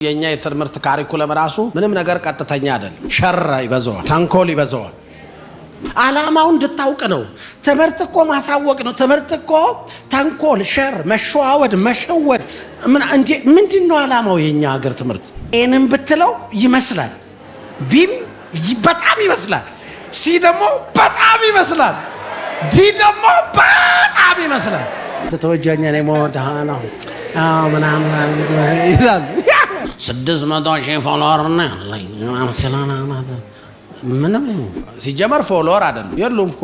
የኛ የትምህርት curriculum ራሱ ምንም ነገር ቀጥተኛ አይደለም። ሸር ይበዛዋል፣ ተንኮል ይበዛዋል። ዓላማው እንድታውቅ ነው። ትምህርት እኮ ማሳወቅ ነው። ትምህርት እኮ ተንኮል፣ ሸር፣ መሸዋወድ፣ መሸወድ ምንድን ነው ዓላማው? የኛ ሀገር ትምህርት A ንም ብትለው ይመስላል፣ B ም በጣም ይመስላል፣ C ደግሞ በጣም ይመስላል፣ D ደግሞ በጣም ይመስላል። ተተወጃኛ ነው ምናምን ይላል። 600,000 follower ነው ያለኝ። ምንም ሲጀመር follower አይደለም፣ የሉም እኮ።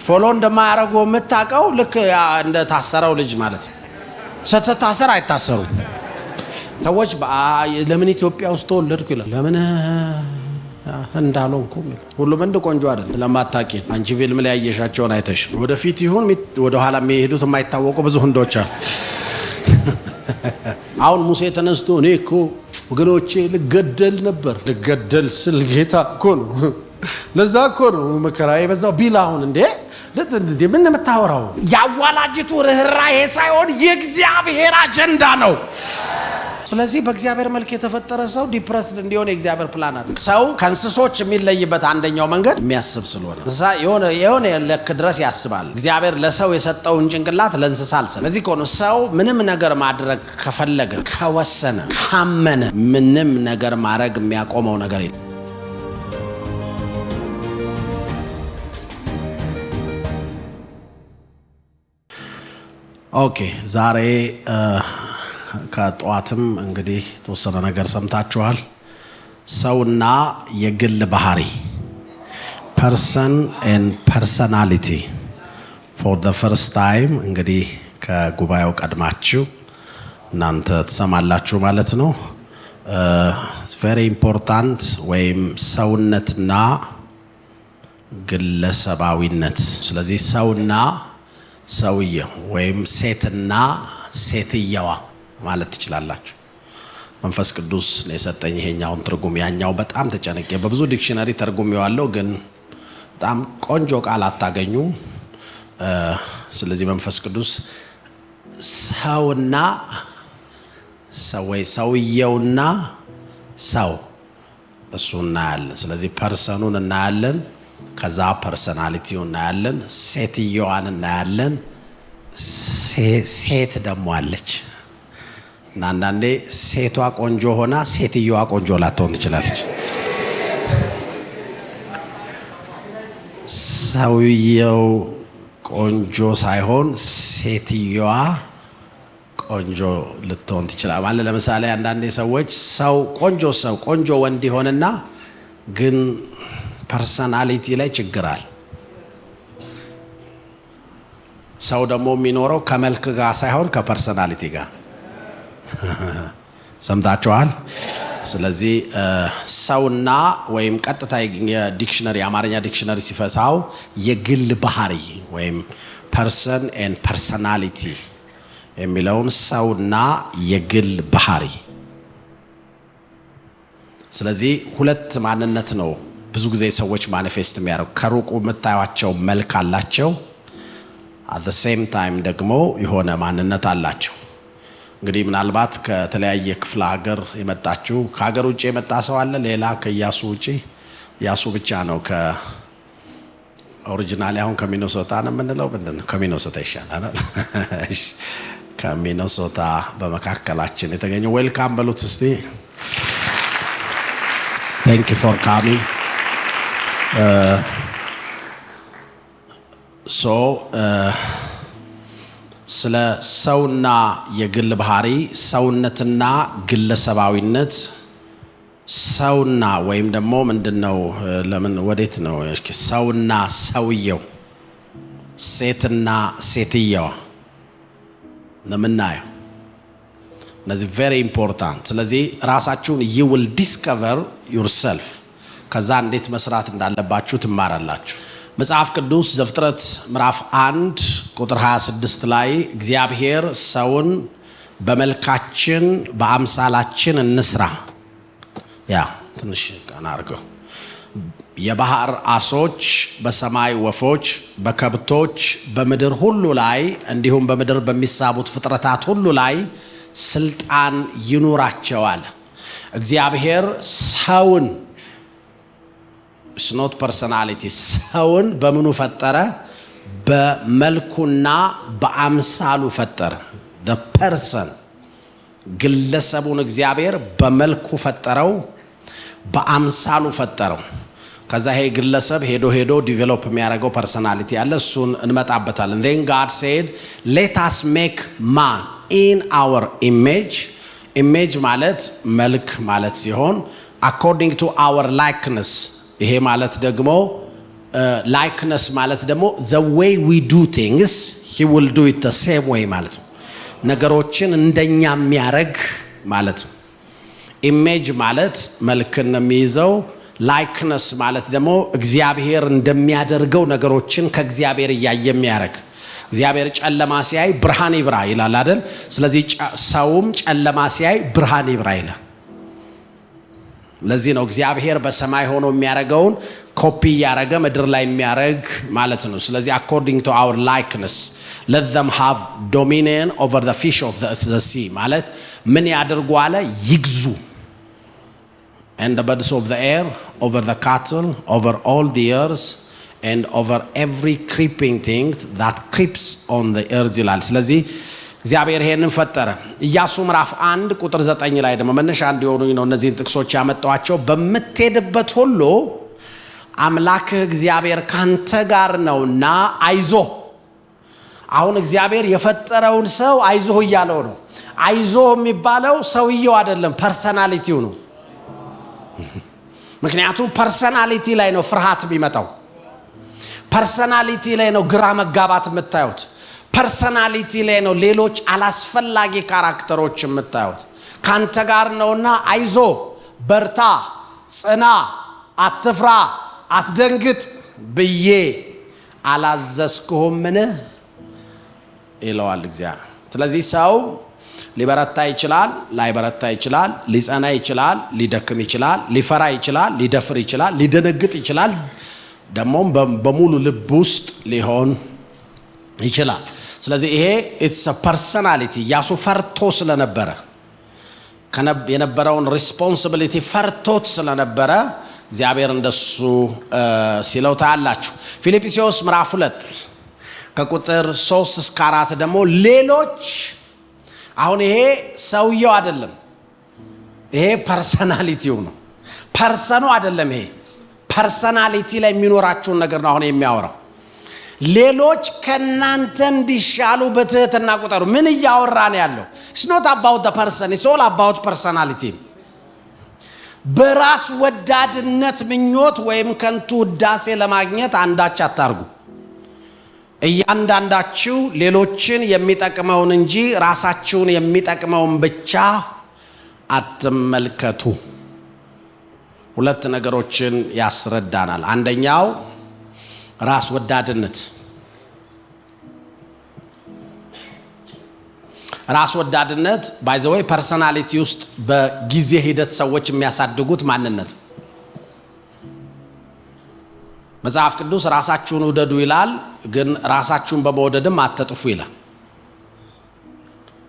Follow እንደማያደርጉ የምታውቀው ልክ እንደ ታሰረው ልጅ ማለት ነው። ስትታሰር አይታሰሩም ሰዎች። ለምን ኢትዮጵያ ውስጥ ተወለድኩ ይላል። ለምን እንዳልሆንኩም ሁሉም እንደ ቆንጆ አይደለም። ለማታውቂ አንቺ ፊልም ላይ ያየሻቸውን አይተሽ ወደፊት ይሁን ወደኋላ የሚሄዱት የማይታወቁ ብዙ ህንዶች አሉ። አሁን ሙሴ ተነስቶ እኔ እኮ ወገኖቼ ልገደል ነበር፣ ልገደል ስል ጌታ እኮ ነው፣ ለዛ እኮ ነው መከራ የበዛው ቢል፣ አሁን እንዴ ምን የምታወራው? የአዋላጅቱ ርኅራኄ ሳይሆን የእግዚአብሔር አጀንዳ ነው። ስለዚህ በእግዚአብሔር መልክ የተፈጠረ ሰው depressed እንዲሆን የእግዚአብሔር ፕላን አለ። ሰው ከእንስሶች የሚለይበት አንደኛው መንገድ የሚያስብ ስለሆነ እንስሳ የሆነ ልክ ድረስ ያስባል። እግዚአብሔር ለሰው የሰጠውን ጭንቅላት ለእንስሳ አልሰጠም። ለዚህ ከሆነ ሰው ምንም ነገር ማድረግ ከፈለገ፣ ከወሰነ፣ ካመነ ምንም ነገር ማድረግ የሚያቆመው ነገር የለም። Okay፣ ዛሬ ከጠዋትም እንግዲህ የተወሰነ ነገር ሰምታችኋል። ሰውና የግል ባህሪ፣ person and personality፣ for the first time እንግዲህ ከጉባኤው ቀድማችሁ እናንተ ትሰማላችሁ ማለት ነው። Very important፣ ወይም ሰውነትና ግለሰባዊነት። ስለዚህ ሰውና ሰውየው ወይም ሴትና ሴትየዋ ማለት ትችላላችሁ። መንፈስ ቅዱስ የሰጠኝ ይሄኛውን ትርጉም፣ ያኛው በጣም ተጨንቄ በብዙ dictionary ተርጉሜዋለሁ፣ ግን በጣም ቆንጆ ቃል አታገኙም። ስለዚህ መንፈስ ቅዱስ ሰውና ሰው ወይ ሰውየውና ሰው እሱ እናያለን። ስለዚህ person ኡን እናያለን፣ ከዛ personality ው እናያለን፣ ሴትየዋን እናያለን። ሴት ደግሞ አለች እና አንዳንዴ ሴቷ ቆንጆ ሆና ሴትየዋ ቆንጆ ላትሆን ትችላለች። ሰውየው ቆንጆ ሳይሆን ሴትየዋ ቆንጆ ልትሆን ትችላል። ማለት ለምሳሌ አንዳንዴ ሰዎች ሰው ቆንጆ፣ ሰው ቆንጆ ወንድ ይሆንና ግን personality ላይ ችግር አለ። ሰው ደግሞ የሚኖረው ከመልክ ጋር ሳይሆን ከ personality ጋር፣ ሰምታችኋል። ስለዚህ ሰውና ወይም ቀጥታ የ dictionary፣ የአማርኛ dictionary ሲፈታው የግል ባህሪ ወይም person and personality የሚለውን፣ ሰውና የግል ባህሪ። ስለዚህ ሁለት ማንነት ነው ብዙ ጊዜ ሰዎች manifest የሚያደርጉ። ከሩቁ የምታዩቸው መልክ አላቸው፣ at the same time ደግሞ የሆነ ማንነት አላቸው። እንግዲህ ምናልባት ከተለያየ ክፍለ ሀገር የመጣችሁ፣ ከሀገር ውጭ የመጣ ሰው አለ? ሌላ ከኢያሱ ውጭ? ኢያሱ ብቻ ነው ከ originally። አሁን ከሚኖሶታ ነው የምንለው። ምንድን ነው? ከሚኖሶታ ይሻላል። ከሚኖሶታ በመካከላችን የተገኘው welcome በሉት እስቲ። Thank you for coming. So ስለ ሰውና የግል ባህሪ፣ ሰውነትና ግለሰባዊነት፣ ሰውና ወይም ደግሞ ምንድን ነው፣ ለምን ወዴት ነው፣ ሰውና ሰውየው፣ ሴትና ሴትየዋ ነው የምናየው። እነዚህ very important። ስለዚህ ራሳችሁን you will discover yourself፣ ከዛ እንዴት መስራት እንዳለባችሁ ትማራላችሁ። መጽሐፍ ቅዱስ ዘፍጥረት ምዕራፍ 1 ቁጥር 26 ላይ እግዚአብሔር ሰውን በመልካችን በአምሳላችን እንስራ፣ ያ ትንሽ ቀና አድርገው። የባህር አሶች፣ በሰማይ ወፎች፣ በከብቶች፣ በምድር ሁሉ ላይ እንዲሁም በምድር በሚሳቡት ፍጥረታት ሁሉ ላይ ስልጣን ይኑራቸው አለ። እግዚአብሔር ሰውን፣ it's not personality፣ ሰውን በምኑ ፈጠረ? በመልኩና በአምሳሉ ፈጠረ። Person፣ ግለሰቡን እግዚአብሔር በመልኩ ፈጠረው፣ በአምሳሉ ፈጠረው። ከዛ ይሄ ግለሰብ ሄዶ ሄዶ develop የሚያደርገው personality አለ፣ እሱን እንመጣበታለን። Then God said, "Let us make man in our image።" Image ማለት መልክ ማለት ሲሆን according to our likeness፣ ይሄ ማለት ደግሞ likeness ማለት ደግሞ the way we do things, he will do it the same way ማለት ነው። ነገሮችን እንደኛ የሚያደርግ ማለት ነው። Image ማለት መልክን ነው የሚይዘው። Likeness ማለት ደግሞ እግዚአብሔር እንደሚያደርገው ነገሮችን ከእግዚአብሔር እያየ የሚያደርግ። እግዚአብሔር ጨለማ ሲያይ ብርሃን ይብራ ይላል አይደል? ስለዚህ ሰውም ጨለማ ሲያይ ብርሃን ይብራ ይላል። ለዚህ ነው እግዚአብሔር በሰማይ ሆኖ የሚያደርገውን ኮፒ እያደረገ ምድር ላይ የሚያደርግ ማለት ነው። ስለዚህ according to our likeness, let them have dominion over the fish of the sea ማለት ምን ያድርጉ አለ? ይግዙ፣ and the birds of the air, over the cattle, over all the earth, and over every creeping thing that creeps on the earth ይላል። ስለዚህ እግዚአብሔር ይሄንን ፈጠረ። ኢያሱ ምዕራፍ 1 ቁጥር 9 ላይ ደግሞ መነሻ እንዲሆኑኝ ነው እነዚህን ጥቅሶች ያመጣኋቸው። በምትሄድበት ሁሉ አምላክህ እግዚአብሔር ካንተ ጋር ነውና አይዞህ። አሁን እግዚአብሔር የፈጠረውን ሰው አይዞህ እያለው ነው። አይዞህ የሚባለው ሰውየው አይደለም፣ personality ው ነው። ምክንያቱም personality ላይ ነው ፍርሃት የሚመጣው። Personality ላይ ነው ግራ መጋባት የምታዩት። Personality ላይ ነው ሌሎች አላስፈላጊ character ኦች የምታዩት። ካንተ ጋር ነውና አይዞህ፣ በርታ፣ ጽና፣ አትፍራ፣ አትደንግጥ ብዬ አላዘዝኩህምን ይለዋል እግዚአብሔር። ስለዚህ ሰው ሊበረታ ይችላል፣ ላይበረታ ይችላል፣ ሊጸና ይችላል፣ ሊደክም ይችላል፣ ሊፈራ ይችላል፣ ሊደፍር ይችላል፣ ሊደነግጥ ይችላል። ደግሞም በሙሉ ልብ ውስጥ ሊሆን ይችላል። ስለዚህ ይሄ it's personality። ኢያሱ ፈርቶ ስለነበረ፣ የነበረውን responsibility ፈርቶት ስለነበረ እግዚአብሔር እንደሱ ሲለው ታያላችሁ። ፊልጵስዩስ ምዕራፍ 2 ከቁጥር 3 እስከ 4 ደግሞ ሌሎች፣ አሁን ይሄ ሰውየው አይደለም፣ ይሄ personality ው ነው። Person ኡ አይደለም። ይሄ personality ላይ የሚኖራችሁን ነገር ነው አሁን የሚያወራው። ሌሎች ከናንተ እንዲሻሉ በትህትና ቁጠሩ። ምን እያወራ ነው ያለው? It's not about person, it's all about personality። በራስ ወዳድነት ምኞት ወይም ከንቱ ውዳሴ ለማግኘት አንዳች አታርጉ። እያንዳንዳችሁ ሌሎችን የሚጠቅመውን እንጂ ራሳችሁን የሚጠቅመውን ብቻ አትመልከቱ። ሁለት ነገሮችን ያስረዳናል። አንደኛው ራስ ወዳድነት። ራስ ወዳድነት by the way personality ውስጥ በጊዜ ሂደት ሰዎች የሚያሳድጉት ማንነት። መጽሐፍ ቅዱስ ራሳችሁን ውደዱ ይላል፣ ግን ራሳችሁን በመውደድም አትጥፉ ይላል።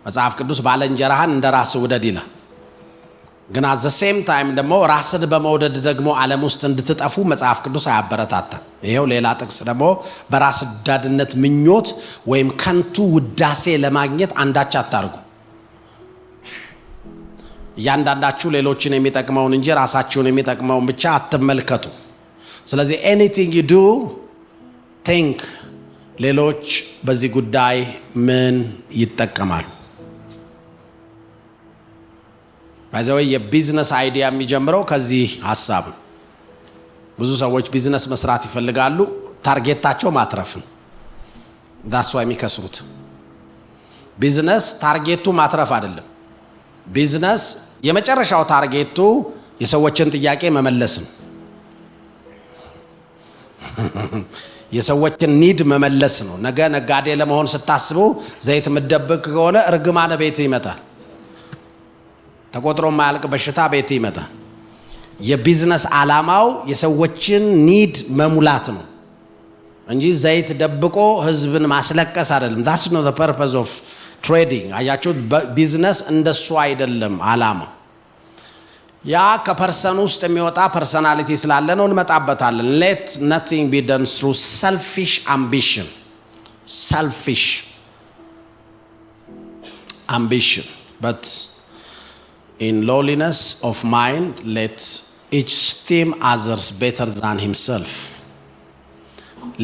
መጽሐፍ ቅዱስ ባልንጀራህን እንደ ራስህ ውደድ ይላል። ግን at the same time ደግሞ ራስን በመውደድ ደግሞ ዓለም ውስጥ እንድትጠፉ መጽሐፍ ቅዱስ አያበረታታም። ይኸው ሌላ ጥቅስ ደግሞ በራስ ወዳድነት ምኞት ወይም ከንቱ ውዳሴ ለማግኘት አንዳች አታርጉ። እያንዳንዳችሁ ሌሎችን የሚጠቅመውን እንጂ ራሳችሁን የሚጠቅመውን ብቻ አትመልከቱ። ስለዚህ anything you do, think ሌሎች በዚህ ጉዳይ ምን ይጠቀማሉ? By the way የ business idea የሚጀምረው ከዚህ ሀሳብ ነው። ብዙ ሰዎች ቢዝነስ መስራት ይፈልጋሉ። Target ኣቸው ማትረፍ ነው። That's why የሚከስሩት። Business target ኡ ማትረፍ አይደለም። ቢዝነስ የመጨረሻው target ኡ የሰዎችን ጥያቄ መመለስ ነው። የሰዎችን need መመለስ ነው። ነገ ነጋዴ ለመሆን ስታስቡ ዘይት የምትደብቅ ከሆነ እርግማን ቤት ይመጣል። ተቆጥሮ የማያልቅ በሽታ ቤት ይመጣል። የቢዝነስ ዓላማው የሰዎችን need መሙላት ነው እንጂ ዘይት ደብቆ ህዝብን ማስለቀስ አይደለም። That's not the purpose of trading። አያችሁ፣ ቢዝነስ እንደሱ አይደለም ዓላማው። ያ ከ person ውስጥ የሚወጣ personality ስላለ ነው። እንመጣበታለን። Let nothing be done through selfish ambition, selfish ambition, but in lowliness of mind let each esteem others better than himself.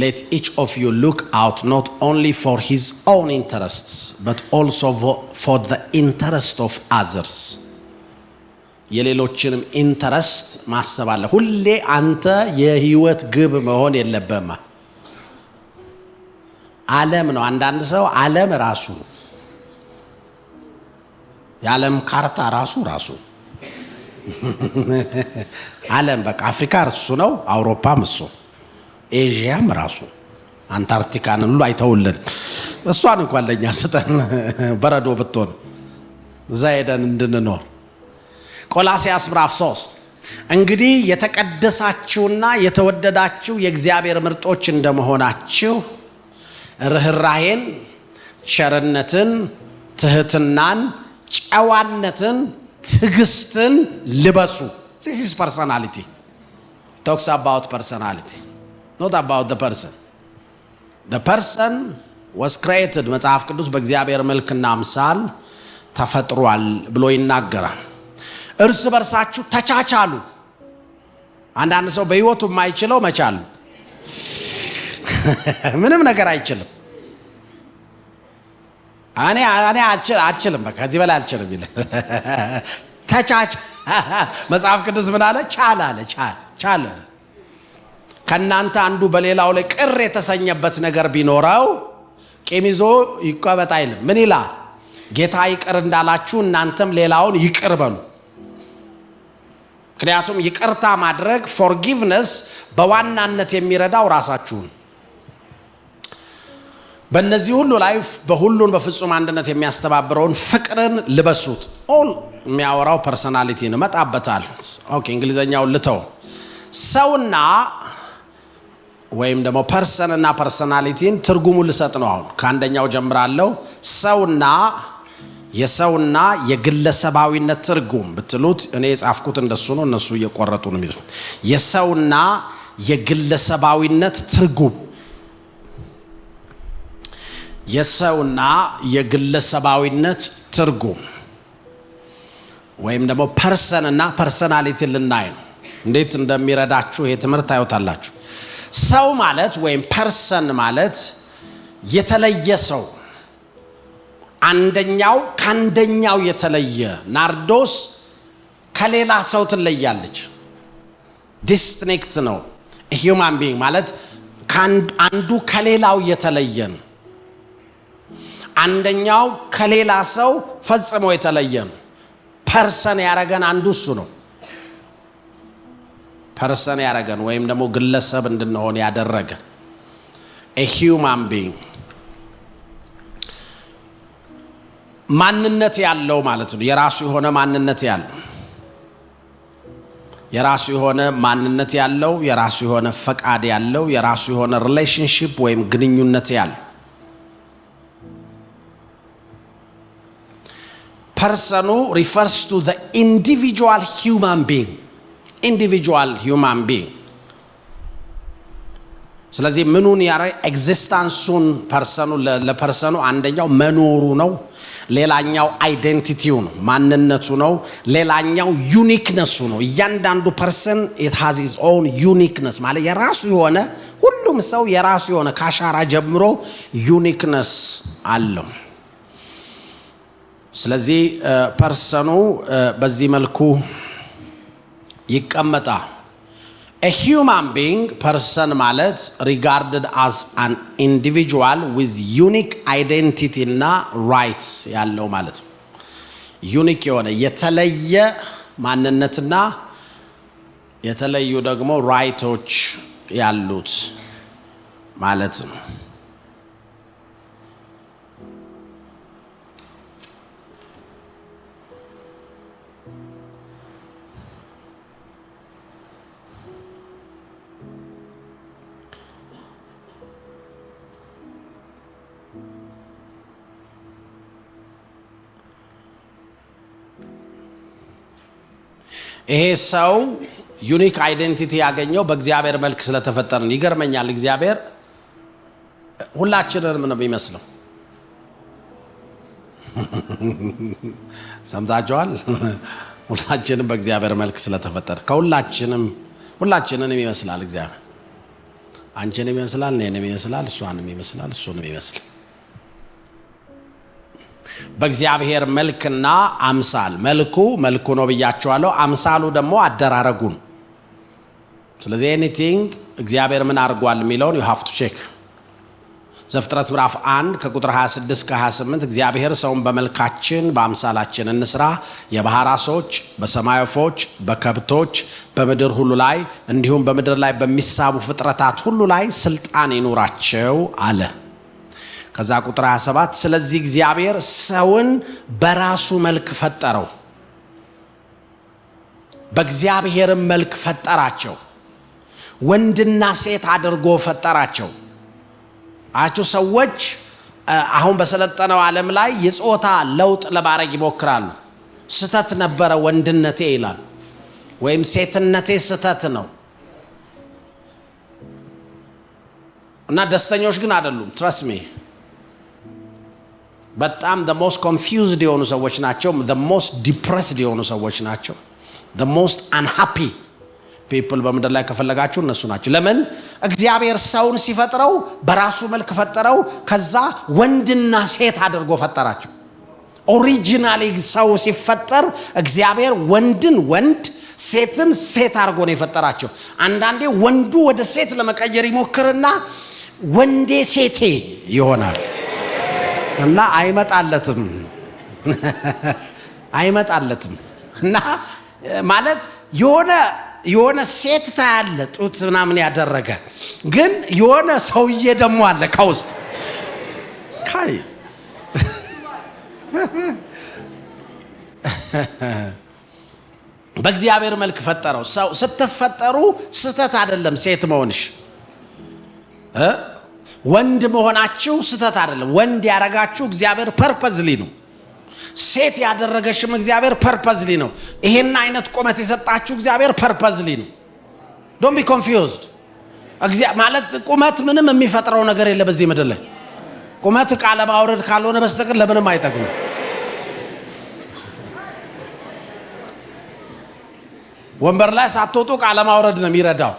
Let each of you look out not only for his own interests but also for the interest of others. የሌሎችንም interest ማሰብ አለ። ሁሌ አንተ የህይወት ግብ መሆን የለብህም። ዓለም ነው። አንዳንድ ሰው ዓለም ራሱ፣ የዓለም ካርታ ራሱ ራሱ ዓለም በቃ አፍሪካ እሱ ነው፣ አውሮፓም እሱ፣ ኤዥያም ራሱ፣ አንታርክቲካን ሁሉ አይተውልን። እሷን እንኳን ለእኛ ስጠን፣ በረዶ ብትሆን እዛ ሄደን እንድንኖር። ቆላስያስ ምዕራፍ 3። እንግዲህ የተቀደሳችሁና የተወደዳችሁ የእግዚአብሔር ምርጦች እንደመሆናችሁ ርኅራሄን፣ ቸርነትን፣ ትህትናን፣ ጨዋነትን፣ ትዕግስትን ልበሱ። This is personality. Talks about personality, not about the person. The person was created፣ መጽሐፍ ቅዱስ በእግዚአብሔር መልክና አምሳል ተፈጥሯል ብሎ ይናገራል። እርስ በርሳችሁ ተቻቻሉ። አንዳንድ ሰው በህይወቱ የማይችለው መቻል፣ ምንም ነገር አይችልም። እኔ አልችልም፣ በቃ ከዚህ በላይ አልችልም ይላል። ተቻች መጽሐፍ ቅዱስ ምን አለ? ቻል አለ። ቻል ቻል። ከእናንተ አንዱ በሌላው ላይ ቅር የተሰኘበት ነገር ቢኖረው ቂም ይዞ ይቀመጥ አይልም። ምን ይላል? ጌታ ይቅር እንዳላችሁ እናንተም ሌላውን ይቅር በሉ። ምክንያቱም ይቅርታ ማድረግ፣ forgiveness፣ በዋናነት የሚረዳው ራሳችሁን። በእነዚህ ሁሉ ላይ በሁሉን በፍጹም አንድነት የሚያስተባብረውን ፍቅርን ልበሱት። All የሚያወራው personality ነው። መጣበታል። Okay፣ እንግሊዘኛውን ልተው። ሰውና ወይም ደግሞ person እና personality ን ትርጉሙን ልሰጥ ነው። አሁን ከአንደኛው ጀምራለሁ። ሰውና የሰውና የግለሰባዊነት ትርጉም ብትሉት እኔ የጻፍኩት እንደሱ ነው። እነሱ እየቆረጡ ነው የሚጽፉት። የሰውና የግለሰባዊነት ትርጉም፣ የሰውና የግለሰባዊነት ትርጉም ወይም ደግሞ person እና personality ልናይ ነው። እንዴት እንደሚረዳችሁ ይሄ ትምህርት ታዩታላችሁ። ሰው ማለት ወይም person ማለት የተለየ ሰው፣ አንደኛው ከአንደኛው የተለየ። ናርዶስ ከሌላ ሰው ትለያለች። Distinct ነው። Human being ማለት አንዱ ከሌላው የተለየ ነው። አንደኛው ከሌላ ሰው ፈጽሞ የተለየ ነው። Person ያረገን አንዱ እሱ ነው። Person ያረገን ወይም ደግሞ ግለሰብ እንድንሆን ያደረገ human being ማንነት ያለው ማለት ነው። የራሱ የሆነ ማንነት ያለው፣ የራሱ የሆነ ማንነት ያለው፣ የራሱ የሆነ ፈቃድ ያለው፣ የራሱ የሆነ relationship ወይም ግንኙነት ያለው። Person ኑ refers to the individual human being, individual human being። ስለዚህ ምኑን ያረ existence ኡን person ኑ ለ person ኑ አንደኛው መኖሩ ነው። ሌላኛው identity ው ነው፣ ማንነቱ ነው። ሌላኛው uniqueness ኡ ነው። እያንዳንዱ person it has his own uniqueness ማለት የራሱ የሆነ፣ ሁሉም ሰው የራሱ የሆነ ከአሻራ ጀምሮ uniqueness አለው። ስለዚህ person ኑ በዚህ መልኩ ይቀመጣል። A human being, person ማለት regarded as an individual with unique identity እና rights ያለው ማለት ነው። Unique የሆነ፣ የተለየ ማንነትና የተለዩ ደግሞ right ኦች ያሉት ማለት ነው። ይሄ ሰው unique identity ያገኘው በእግዚአብሔር መልክ ስለተፈጠርን። ይገርመኛል። እግዚአብሔር ሁላችንንም ነው የሚመስለው። ሰምታችኋል? ሁላችንም በእግዚአብሔር መልክ ስለተፈጠርን ከሁላችንም ሁላችንንም ይመስላል እግዚአብሔር። አንቺንም ይመስላል፣ እኔንም ይመስላል፣ እሷንም ይመስላል፣ እሱንም ይመስላል። በእግዚአብሔር መልክና አምሳል፣ መልኩ መልኩ ነው ብያችኋለሁ። አምሳሉ ደግሞ አደራረጉ ነው። ስለዚህ anything እግዚአብሔር ምን አድርጓል የሚለውን you have to check። ዘፍጥረት ምዕራፍ 1 ከቁጥር 26 ከ28፣ እግዚአብሔር ሰውን በመልካችን በአምሳላችን እንስራ፣ የባህር ዓሦች፣ በሰማይ ወፎች፣ በከብቶች፣ በምድር ሁሉ ላይ እንዲሁም በምድር ላይ በሚሳቡ ፍጥረታት ሁሉ ላይ ስልጣን ይኑራቸው አለ። ከዛ ቁጥር 27፣ ስለዚህ እግዚአብሔር ሰውን በራሱ መልክ ፈጠረው፣ በእግዚአብሔርም መልክ ፈጠራቸው፣ ወንድና ሴት አድርጎ ፈጠራቸው። አያችሁ፣ ሰዎች አሁን በሰለጠነው ዓለም ላይ የጾታ ለውጥ ለማድረግ ይሞክራሉ። ስተት ነበረ ወንድነቴ ይላል፣ ወይም ሴትነቴ ስተት ነው እና ደስተኞች ግን አይደሉም። Trust me፣ በጣም the most confused የሆኑ ሰዎች ናቸው። The most depressed የሆኑ ሰዎች ናቸው። The most unhappy people በምድር ላይ ከፈለጋችሁ እነሱ ናቸው። ለምን? እግዚአብሔር ሰውን ሲፈጥረው በራሱ መልክ ፈጠረው። ከዛ ወንድና ሴት አድርጎ ፈጠራቸው። Originally ሰው ሲፈጠር እግዚአብሔር ወንድን ወንድ፣ ሴትን ሴት አድርጎ ነው የፈጠራቸው። አንዳንዴ ወንዱ ወደ ሴት ለመቀየር ይሞክርና ወንዴ ሴቴ ይሆናል እና አይመጣለትም፣ አይመጣለትም። እና ማለት የሆነ ሴት ታያለ ጡት ምናምን ያደረገ፣ ግን የሆነ ሰውዬ ደግሞ አለ ከውስጥ። ካይ፣ በእግዚአብሔር መልክ ፈጠረው። ሰው ስትፈጠሩ ስህተት አይደለም ሴት መሆንሽ፣ ወንድ መሆናችሁ ስህተት አይደለም። ወንድ ያረጋችሁ እግዚአብሔር purposely ነው። ሴት ያደረገሽም እግዚአብሔር purposely ነው። ይሄን አይነት ቁመት የሰጣችሁ እግዚአብሔር purposely ነው። Don't be confused። ማለት ቁመት ምንም የሚፈጥረው ነገር የለ በዚህ ምድር ላይ። ቁመት ዕቃ ለማውረድ ካልሆነ በስተቀር ለምንም አይጠቅምም። ወንበር ላይ ሳትወጡ ዕቃ ለማውረድ ነው የሚረዳው።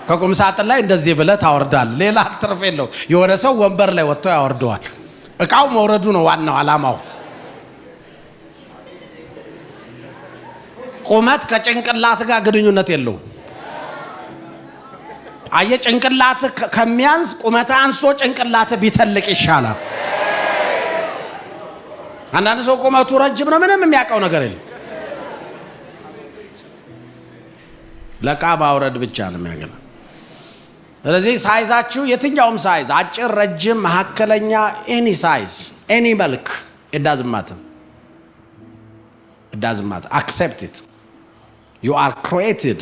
ከቁም ሳጥን ላይ እንደዚህ ብለህ ታወርዳለህ። ሌላ ትርፍ የለው። የሆነ ሰው ወንበር ላይ ወጥቶ ያወርደዋል። ዕቃው መውረዱ ነው ዋናው ዓላማው። ቁመት ከጭንቅላት ጋር ግንኙነት የለውም። አየህ፣ ጭንቅላት ከሚያንስ ቁመት አንሶ ጭንቅላት ቢተልቅ ይሻላል። አንዳንድ ሰው ቁመቱ ረጅም ነው፣ ምንም የሚያውቀው ነገር የለም። ለዕቃ ማውረድ ብቻ ነው የሚያገና። ስለዚህ size ኣችሁ የትኛውም size፣ አጭር፣ ረጅም፣ መካከለኛ፣ any size፣ any መልክ፣ it doesn't matter፣ it doesn't matter፣ accept it፣ you are created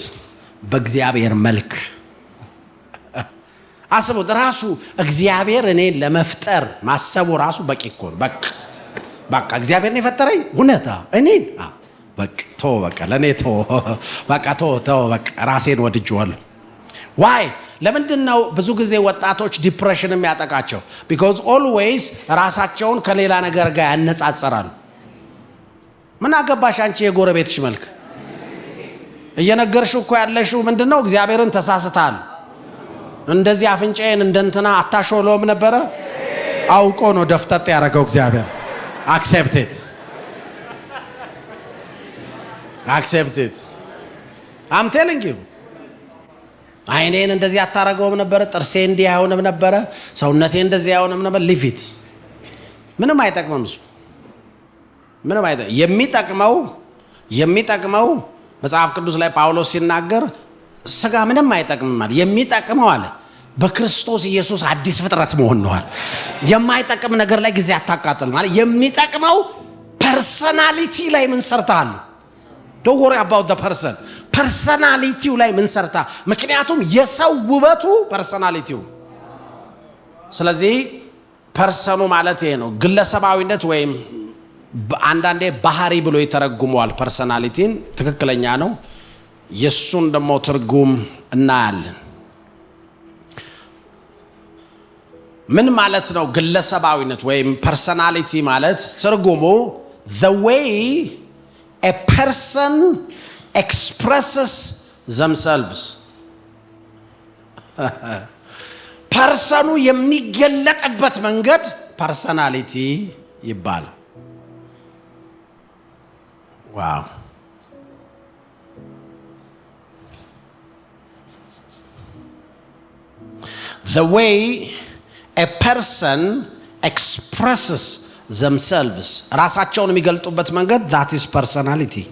በእግዚአብሔር መልክ። አስቡት፣ ራሱ እግዚአብሔር እኔን ለመፍጠር ማሰቡ ራሱ በቂ እኮ ነው። በቃ በቃ እግዚአብሔር ነው የፈጠረኝ፣ እውነት እኔን፣ በቃ ተወው፣ በቃ ለእኔ ተወው፣ በቃ ተወው፣ ተወው፣ በቃ ራሴን ወድጄዋለሁ። Why? ለምንድን ነው ብዙ ጊዜ ወጣቶች depression የሚያጠቃቸው? Because always ራሳቸውን ከሌላ ነገር ጋር ያነጻጽራሉ። ምን አገባሽ አንቺ የጎረቤትሽ መልክ? እየነገርሽው እኮ ያለሽው ምንድን ነው? እግዚአብሔርን ተሳስተሃል። እንደዚህ አፍንጫዬን እንደንትና አታሾሎም ነበረ። አውቆ ነው ደፍጠጥ ያደረገው እግዚአብሔር። Accept it፣ accept it፣ I'm telling you። አይኔን እንደዚህ አታረገውም ነበረ፣ ጥርሴ እንዲህ አይሆንም ነበረ፣ ሰውነቴ እንደዚህ አይሆንም ነበር። Leave it፣ ምንም አይጠቅምም እሱ፣ ምንም አይጠቅም። የሚጠቅመው መጽሐፍ ቅዱስ ላይ ጳውሎስ ሲናገር ስጋ ምንም አይጠቅምም አለ። የሚጠቅመው አለ በክርስቶስ ኢየሱስ አዲስ ፍጥረት መሆን ነው አለ። የማይጠቅም ነገር ላይ ጊዜ አታቃጥል ማለት የሚጠቅመው personality ላይ ምን ሰርተሃል? Don't worry about the person፣ personality ው ላይ ምን ሰርታ። ምክንያቱም የሰው ውበቱ personality ው። ስለዚህ person ኡ ማለት ይሄ ነው። ግለሰባዊነት ወይም አንዳንዴ ባህሪ ብሎ ይተረጉመዋል personality ን። ትክክለኛ ነው። የሱን ደግሞ ትርጉም እናያለን። ምን ማለት ነው ግለሰባዊነት ወይም personality ማለት? ትርጉሙ the way a person expresses themselves፣ person ኡ የሚገለጥበት መንገድ personality ይባላል። Wow! The way a person expresses themselves፣ ራሳቸውን የሚገልጡበት መንገድ፣ that is personality።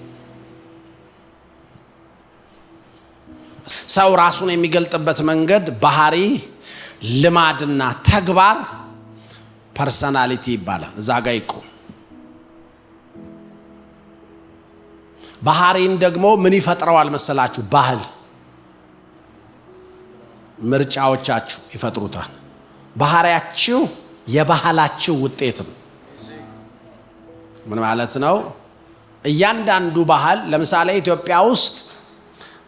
ሰው ራሱን የሚገልጥበት መንገድ፣ ባህሪ፣ ልማድና ተግባር personality ይባላል። እዛ ጋ ይቁም። ባህሪን ደግሞ ምን ይፈጥረዋል መሰላችሁ? ባህል፣ ምርጫዎቻችሁ ይፈጥሩታል። ባህሪያችሁ የባህላችሁ ውጤት ነው። ምን ማለት ነው? እያንዳንዱ ባህል፣ ለምሳሌ ኢትዮጵያ ውስጥ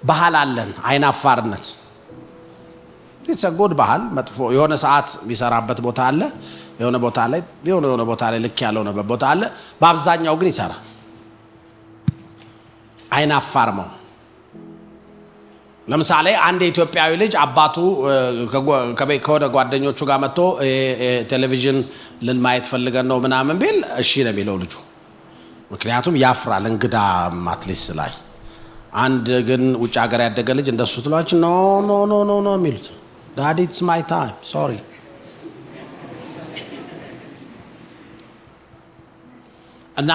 ባህል አለን፣ አይናፋርነት። It's a good ባህል። መጥፎ የሆነ ሰዓት የሚሰራበት ቦታ አለ፣ የሆነ ቦታ ላይ የሆነ ቦታ ላይ ልክ ያልሆነበት ቦታ አለ። በአብዛኛው ግን ይሰራል። አይናፋር ነው። ለምሳሌ አንድ የኢትዮጵያዊ ልጅ አባቱ ከወደ ጓደኞቹ ጋር መጥቶ ቴሌቪዥን ልንማየት ፈልገን ነው ምናምን ቢል እሺ ነው የሚለው ልጁ። ምክንያቱም ያፍራል እንግዳ at least ላይ። አንድ ግን ውጭ ሀገር ያደገ ልጅ እንደሱ ትሏች "No, no, no, no, no" የሚሉት፣ "Daddy, it's my time, sorry።" እና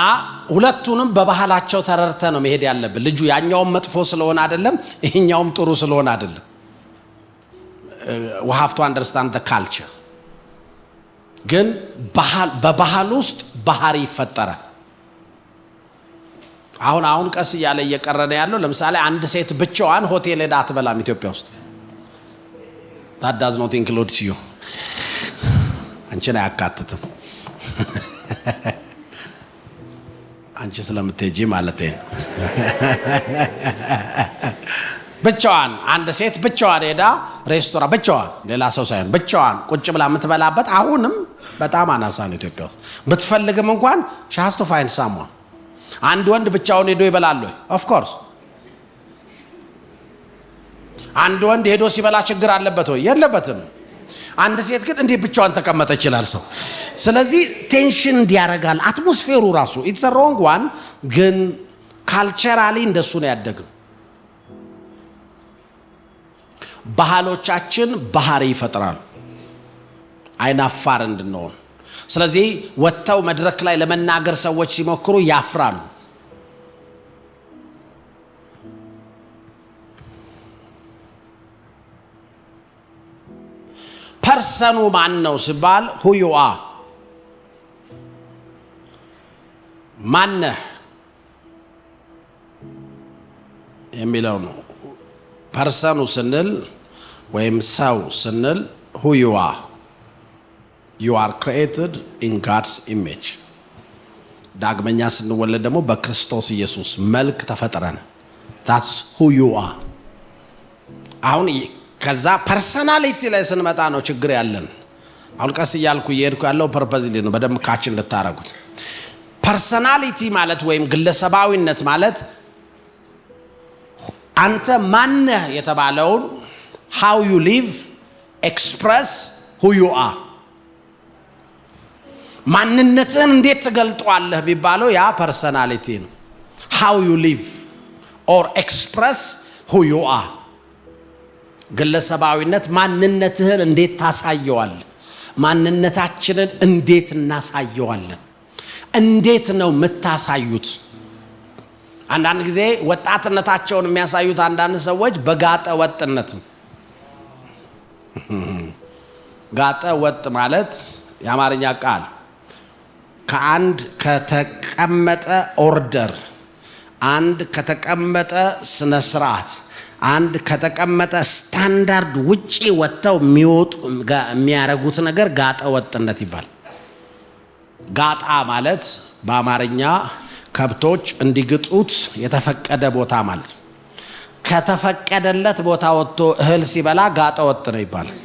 ሁለቱንም በባህላቸው ተረድተን ነው መሄድ ያለብን። ልጁ ያኛውም መጥፎ ስለሆነ አይደለም፣ ይሄኛውም ጥሩ ስለሆነ አይደለም። We have to understand the culture። ግን በባህል ውስጥ ባህሪ ይፈጠራል። አሁን አሁን ቀስ እያለ እየቀረ ነው ያለው። ለምሳሌ አንድ ሴት ብቻዋን ሆቴል ሄዳ አትበላም ኢትዮጵያ ውስጥ። That does not include you፣ አንቺን አያካትትም። አንቺ ስለምትሄጂ ማለት ነው። ብቻዋን አንድ ሴት ብቻዋን ሄዳ ሬስቶራንት ብቻዋን፣ ሌላ ሰው ሳይሆን ብቻዋን ቁጭ ብላ የምትበላበት አሁንም በጣም አናሳ ነው ኢትዮጵያ ውስጥ። ብትፈልግም እንኳን she has to find someone። አንድ ወንድ ብቻውን ሄዶ ይበላል ወይ? Of course። አንድ ወንድ ሄዶ ሲበላ ችግር አለበት ወይ? የለበትም። አንድ ሴት ግን እንዴት ብቻዋን ተቀመጠች ይላል ሰው። ስለዚህ tension እንዲያረጋል atmosphere ኡ ራሱ። It's wrong one፣ ግን culturally እንደሱ ነው ያደግነው። ባህሎቻችን ባህሪ ይፈጥራሉ፣ አይናፋር እንድንሆን። ስለዚህ ወጥተው መድረክ ላይ ለመናገር ሰዎች ሲሞክሩ ያፍራሉ። Person ኡ ማን ነው ሲባል who you are፣ ማነህ የሚለው ነው። Person ኡ ስንል ወይም ሰው ስንል who you are፣ you are created in God's image። ዳግመኛ ስንወለድ ደግሞ በክርስቶስ ኢየሱስ መልክ ተፈጥረን፣ that's who you are። አሁን ከዛ personality ላይ ስንመጣ ነው ችግር ያለን። አሁን ቀስ እያልኩ እየሄድኩ ያለው purposely ነው፣ በደንብ catch እንድታረጉት። Personality ማለት ወይም ግለሰባዊነት ማለት አንተ ማነህ የተባለውን how you live express who you are፣ ማንነትህን እንዴት ትገልጧለህ ቢባለው ያ personality ነው። How you live or express who you are። ግለሰባዊነት ማንነትህን እንዴት ታሳየዋለህ? ማንነታችንን እንዴት እናሳየዋለን? እንዴት ነው የምታሳዩት? አንዳንድ ጊዜ ወጣትነታቸውን የሚያሳዩት አንዳንድ ሰዎች በጋጠ ወጥነት ነው። ጋጠ ወጥ ማለት የአማርኛ ቃል ከአንድ ከተቀመጠ order፣ አንድ ከተቀመጠ ስነ ስርዓት፣ አንድ ከተቀመጠ ስታንዳርድ ውጪ ወጥተው የሚወጡ የሚያረጉት ነገር ጋጠ ወጥነት ይባላል። ጋጣ ማለት በአማርኛ ከብቶች እንዲግጡት የተፈቀደ ቦታ ማለት ነው። ከተፈቀደለት ቦታ ወጥቶ እህል ሲበላ ጋጠ ወጥ ነው ይባላል።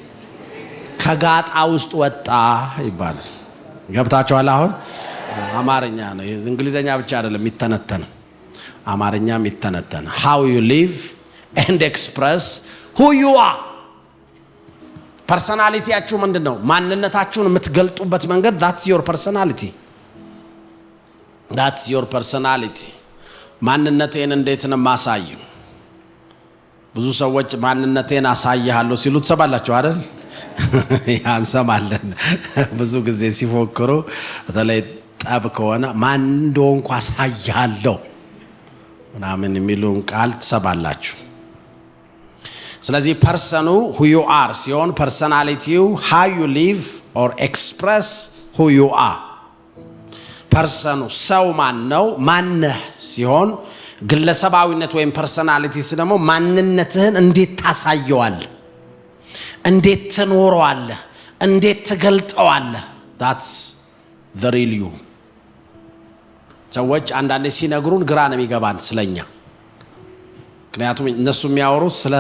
ከጋጣ ውስጥ ወጣ ይባላል። ገብታችኋል? አሁን አማርኛ ነው፣ እንግሊዘኛ ብቻ አይደለም የሚተነተነው፣ አማርኛ የሚተነተነ። How you live and express who you are። Personality ያችሁ ምንድን ነው? ማንነታችሁን የምትገልጡበት መንገድ፣ that's your personality, that's your personality። ማንነቴን እንዴት ነው የማሳየው? ብዙ ሰዎች ማንነቴን አሳይሃለሁ ሲሉ ትሰማላችሁ አይደል? ያ እንሰማለን። ብዙ ጊዜ ሲፎክሩ፣ በተለይ ጠብ ከሆነ ማን እንደሆንኩ አሳይሃለሁ ምናምን የሚሉን ቃል ትሰማላችሁ። ስለዚህ person ኑ who you are ሲሆን personality ው how you live or express who you are። Person ኑ ሰው ማን ነው፣ ማነህ ሲሆን ግለሰባዊነት ወይም personality ደግሞ ማንነትህን እንዴት ታሳየዋለህ፣ እንዴት ትኖረዋለህ፣ እንዴት ትገልጠዋለህ። That's the real you። ሰዎች አንዳንዴ ሲነግሩን ግራ ነው የሚገባን ስለኛ። ምክንያቱም እነሱ የሚያወሩት ስለ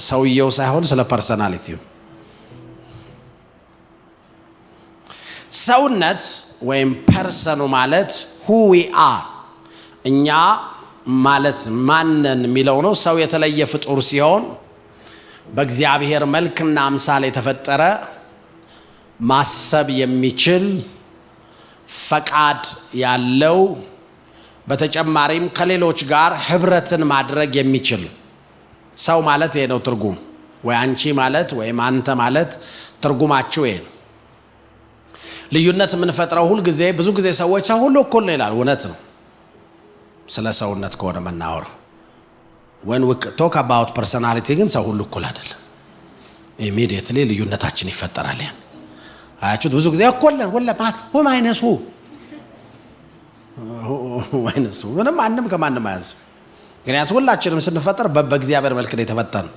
ሰውየው ሳይሆን ስለ personality ው። ሰውነት ወይም person ኑ ማለት who we are፣ እኛ ማለት ማነን የሚለው ነው። ሰው የተለየ ፍጡር ሲሆን በእግዚአብሔር መልክና አምሳል የተፈጠረ፣ ማሰብ የሚችል፣ ፈቃድ ያለው፣ በተጨማሪም ከሌሎች ጋር ህብረትን ማድረግ የሚችል ሰው ማለት ይሄ ነው ትርጉም። ወይ አንቺ ማለት ወይም አንተ ማለት ትርጉማችሁ ይሄ ነው። ልዩነት የምንፈጥረው ሁልጊዜ፣ ብዙ ጊዜ ሰዎች ሰው ሁሉ እኩል ነው ይላል። እውነት ነው። ስለ ሰውነት ከሆነ የምናወራው፣ when we talk about personality ግን ሰው ሁሉ እኩል አይደለም። Immediately ልዩነታችን ይፈጠራል። ያን አያችሁት? ብዙ ጊዜ እኩል ነን ሁላ፣ who minus who minus who፣ ምንም ማንም ከማንም አያንስም። ምክንያቱም ሁላችንም ስንፈጠር በእግዚአብሔር መልክ ነው የተፈጠርነው።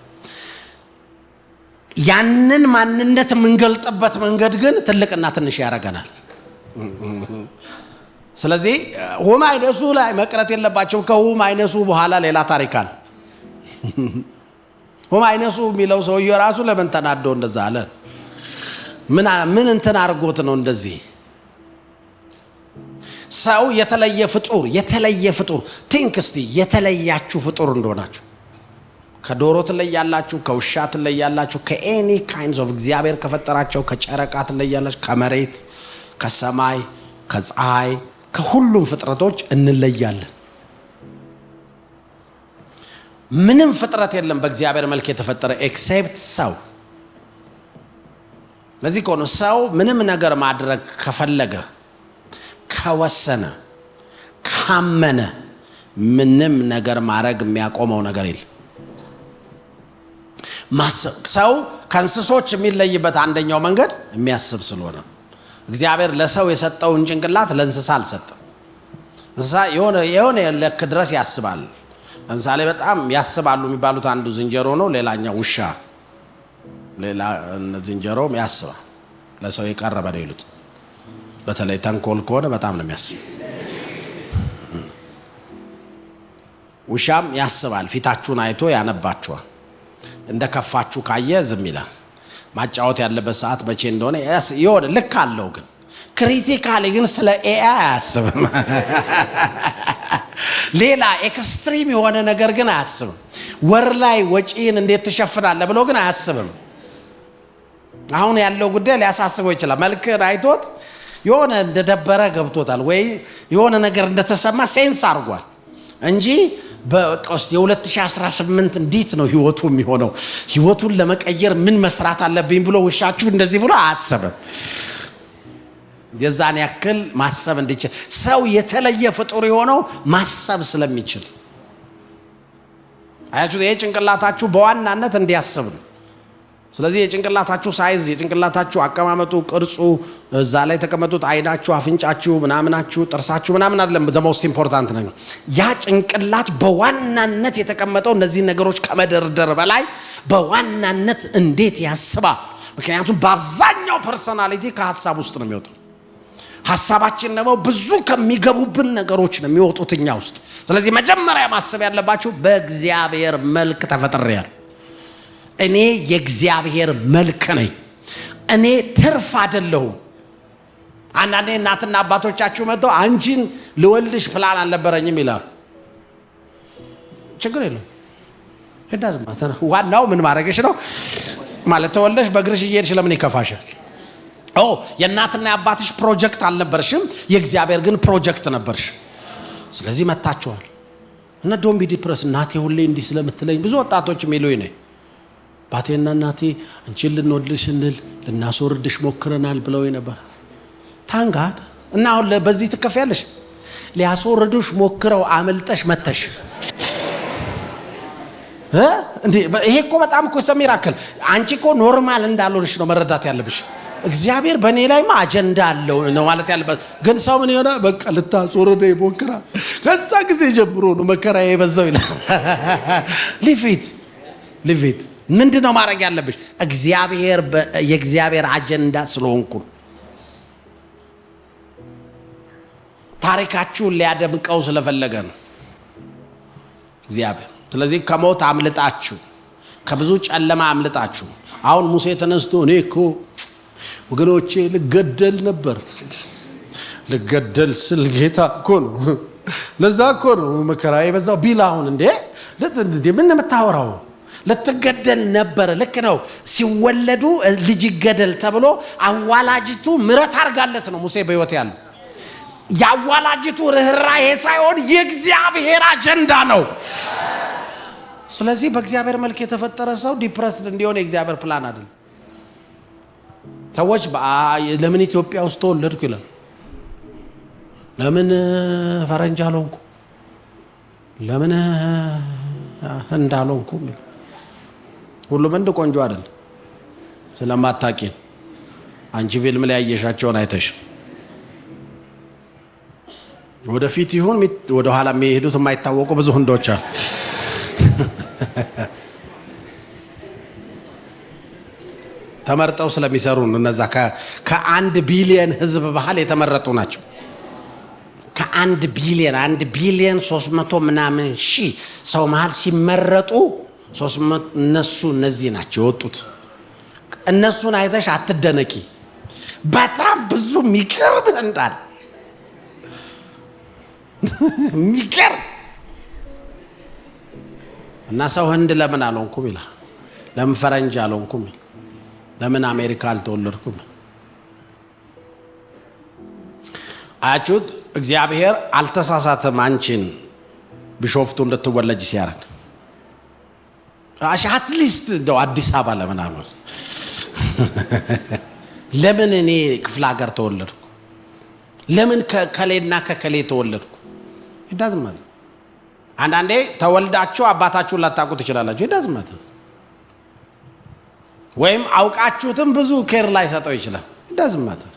ያንን ማንነት የምንገልጥበት መንገድ ግን ትልቅና ትንሽ ያደርገናል። ስለዚህ who minus who ላይ መቅረት የለባቸውም። ከ who minus who በኋላ ሌላ ታሪክ አለ። Who minus who የሚለው ሰውዬ ራሱ ለምን ተናዶ እንደዛ አለ? ምን እንትን አድርጎት ነው እንደዚህ? ሰው የተለየ ፍጡር፣ የተለየ ፍጡር። Think እስቲ የተለያችሁ ፍጡር እንደሆናችሁ። ከዶሮ ትለያላችሁ፣ ከውሻ ትለያላችሁ፣ ከ any kinds of እግዚአብሔር ከፈጠራቸው፣ ከጨረቃ ትለያላችሁ፣ ከመሬት፣ ከሰማይ፣ ከፀሐይ፣ ከሁሉም ፍጥረቶች እንለያለን። ምንም ፍጥረት የለም በእግዚአብሔር መልክ የተፈጠረ except ሰው። ለዚህ ከሆነ ሰው ምንም ነገር ማድረግ ከፈለገ፣ ከወሰነ፣ ካመነ ምንም ነገር ማድረግ የሚያቆመው ነገር የለም። ሰው ከእንስሶች የሚለይበት አንደኛው መንገድ የሚያስብ ስለሆነ፣ እግዚአብሔር ለሰው የሰጠውን ጭንቅላት ለእንስሳ አልሰጠም። እንስሳ የሆነ የሆነ ልክ ድረስ ያስባል። ለምሳሌ በጣም ያስባሉ የሚባሉት አንዱ ዝንጀሮ ነው፣ ሌላኛው ውሻ። ሌላ ዝንጀሮም ያስባል፣ ለሰው የቀረበ ነው ይሉት። በተለይ ተንኮል ከሆነ በጣም ነው የሚያስብ። ውሻም ያስባል። ፊታችሁን አይቶ ያነባችኋል። እንደ ከፋችሁ ካየ ዝም ይላል። ማጫወት ያለበት ሰዓት መቼ እንደሆነ የሆነ ልክ አለው። ግን critically ግን ስለ AI አያስብም። ሌላ extreme የሆነ ነገር ግን አያስብም። ወር ላይ ወጪን እንዴት ትሸፍናለህ ብሎ ግን አያስብም። አሁን ያለው ጉዳይ ሊያሳስበው ይችላል። መልክን አይቶት የሆነ እንደደበረ ገብቶታል፣ ወይ የሆነ ነገር እንደተሰማ sense አድርጓል እንጂ በቃ ውስጥ የ2018 እንዴት ነው ህይወቱ የሚሆነው፣ ህይወቱን ለመቀየር ምን መስራት አለብኝ ብሎ ውሻችሁ እንደዚህ ብሎ አያስብም። የዛን ያክል ማሰብ እንዲችል፣ ሰው የተለየ ፍጡር የሆነው ማሰብ ስለሚችል፣ አያችሁ፣ ይሄ ጭንቅላታችሁ በዋናነት እንዲያስብ ነው። ስለዚህ የጭንቅላታችሁ size፣ የጭንቅላታችሁ አቀማመጡ፣ ቅርጹ፣ እዛ ላይ የተቀመጡት አይናችሁ፣ አፍንጫችሁ፣ ምናምናችሁ፣ ጥርሳችሁ ምናምን አይደለም the most important ነገር። ያ ጭንቅላት በዋናነት የተቀመጠው እነዚህን ነገሮች ከመደርደር በላይ በዋናነት እንዴት ያስባል። ምክንያቱም በአብዛኛው personality ከሀሳብ ውስጥ ነው የሚወጣው። ሀሳባችን ደግሞ ብዙ ከሚገቡብን ነገሮች ነው የሚወጡት እኛ ውስጥ። ስለዚህ መጀመሪያ ማሰብ ያለባችሁ በእግዚአብሔር መልክ ተፈጥሬያለሁ። እኔ የእግዚአብሔር መልክ ነኝ። እኔ ትርፍ አይደለሁም። አንዳንዴ እናትና አባቶቻችሁ መጥተው አንቺን ልወልድሽ ፕላን አልነበረኝም ይላሉ። ችግር የለም፣ ዋናው ምን ማድረግሽ ነው ማለት ተወልደሽ በእግርሽ እየሄድሽ ለምን ይከፋሻል? ኦ የእናትና የአባትሽ ፕሮጀክት አልነበርሽም፣ የእግዚአብሔር ግን ፕሮጀክት ነበርሽ። ስለዚህ መታችኋል እና don't be depressed። እናቴ ሁሌ እንዲህ ስለምትለኝ ብዙ ወጣቶች የሚሉኝ ነው፣ አባቴና እናቴ አንቺን ልንወልድሽ ስንል ልናስወርድሽ ሞክረናል ብለው ነበር። Thank God። እና አሁን በዚህ ትከፍያለሽ። ሊያስወርዱሽ ሞክረው አመልጠሽ መተሽ እንዴ! ይሄ እኮ በጣም እኮ miracle። አንቺ እኮ normal እንዳልሆንሽ ነው መረዳት ያለብሽ። እግዚአብሔር በእኔ ላይማ አጀንዳ አለው ነው ማለት ያለበት። ግን ሰው ምን ይሆናል? በቃ ልታስወርደኝ ሞክራ ከዛ ጊዜ ጀምሮ ነው መከራ የበዛው ይላል። Leave it, leave it። ምንድን ነው ማድረግ ያለብሽ? እግዚአብሔር የእግዚአብሔር አጀንዳ ስለሆንኩ ታሪካችሁን ሊያደምቀው ስለፈለገ ነው እግዚአብሔር። ስለዚህ ከሞት አምልጣችሁ፣ ከብዙ ጨለማ አምልጣችሁ፣ አሁን ሙሴ ተነስቶ እኔ እኮ ወገኖቼ ልገደል ነበር፣ ልገደል ስል ጌታ እኮ ነው፣ ለዛ እኮ ነው መከራ የበዛው ቢል አሁን እንዴ ምን የምታወራው? ልትገደል ነበር። ልክ ነው። ሲወለዱ ልጅ ይገደል ተብሎ አዋላጅቱ ምረት አድርጋለት ነው ሙሴ በሕይወት ያለው። የአዋላጅቱ ርኅራኄ ሳይሆን የእግዚአብሔር አጀንዳ ነው። ስለዚህ በእግዚአብሔር መልክ የተፈጠረ ሰው depressed እንዲሆን የእግዚአብሔር ፕላን አይደለም። ሰዎች ለምን ኢትዮጵያ ውስጥ ተወለድኩ ይላል። ለምን ፈረንጅ አልሆንኩ? ለምን ህንድ አልሆንኩም? ሁሉም ህንድ ቆንጆ አይደል፣ ስለማታቂ አንቺ ፊልም ላይ ያየሻቸውን አይተሽ ወደፊት ይሁን ወደ ኋላ የሚሄዱት የማይታወቁ ብዙ ህንዶች አሉ። ተመርጠው ስለሚሰሩ ነው። እነዛ ከ1 ቢሊየን ህዝብ መሃል የተመረጡ ናቸው። ከ1 ቢሊየን 1 ቢሊየን 300 ምናምን ሺህ ሰው መሃል ሲመረጡ እነሱ እነዚህ ናቸው የወጡት። እነሱን አይተሽ አትደነቂ። በጣም ብዙ የሚገርም እንዳለ የሚገርም እና ሰው ህንድ ለምን አልሆንኩም ይላል። ለምን ፈረንጅ አልሆንኩም ይላል። ለምን አሜሪካ አልተወለድኩም? አያችሁት? እግዚአብሔር አልተሳሳተም። አንቺን ቢሾፍቱ እንድትወለጅ ሲያደርግ at least እንደው አዲስ አበባ ለምን አልሆነ? ለምን እኔ ክፍለ ሀገር ተወለድኩ? ለምን ከከሌና ከከሌ ተወለድኩ? It doesn't matter። አንዳንዴ ተወልዳችሁ አባታችሁን ላታውቁ ትችላላችሁ። It doesn't matter። ወይም አውቃችሁትም ብዙ care ላይሰጠው ይችላል። It doesn't matter።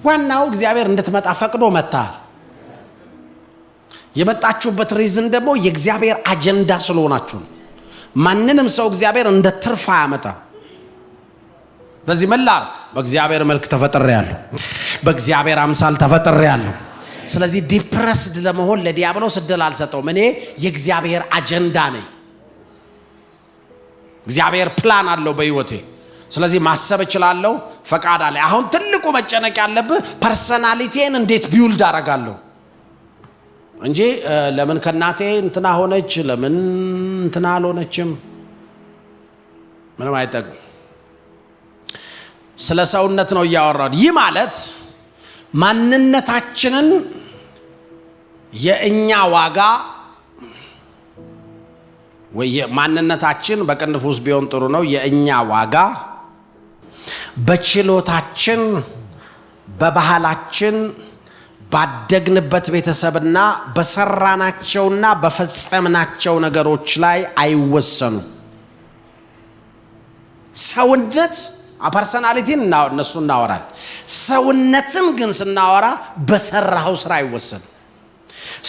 ዋናው እግዚአብሔር እንድትመጣ ፈቅዶ መጥተሃል። የመጣችሁበት reason ደግሞ የእግዚአብሔር አጀንዳ ስለሆናችሁ ነው። ማንንም ሰው እግዚአብሔር እንደ ትርፍ አያመጣም። በዚህ መላር በእግዚአብሔር መልክ ተፈጥሬያለሁ፣ በእግዚአብሔር አምሳል ተፈጥሬያለሁ። ስለዚህ depressed ለመሆን ለዲያብሎስ እድል አልሰጠውም። እኔ የእግዚአብሔር አጀንዳ ነኝ። እግዚአብሔር ፕላን አለው በህይወቴ። ስለዚህ ማሰብ እችላለሁ፣ ፈቃድ አለ። አሁን ትልቁ መጨነቅ ያለብህ personality ን እንዴት build አደርጋለሁ እንጂ ለምን ከእናቴ እንትና ሆነች፣ ለምን እንትና አልሆነችም፣ ምንም አይጠቅም። ስለ ሰውነት ነው እያወራን። ይህ ማለት ማንነታችንን የእኛ ዋጋ ወይ ማንነታችን በቅንፍ ውስጥ ቢሆን ጥሩ ነው። የእኛ ዋጋ በችሎታችን፣ በባህላችን፣ ባደግንበት ቤተሰብና በሰራናቸውና በፈጸምናቸው ነገሮች ላይ አይወሰኑም። ሰውነት personality ን እነሱ እናወራል። ሰውነትን ግን ስናወራ በሰራኸው ስራ አይወሰንም።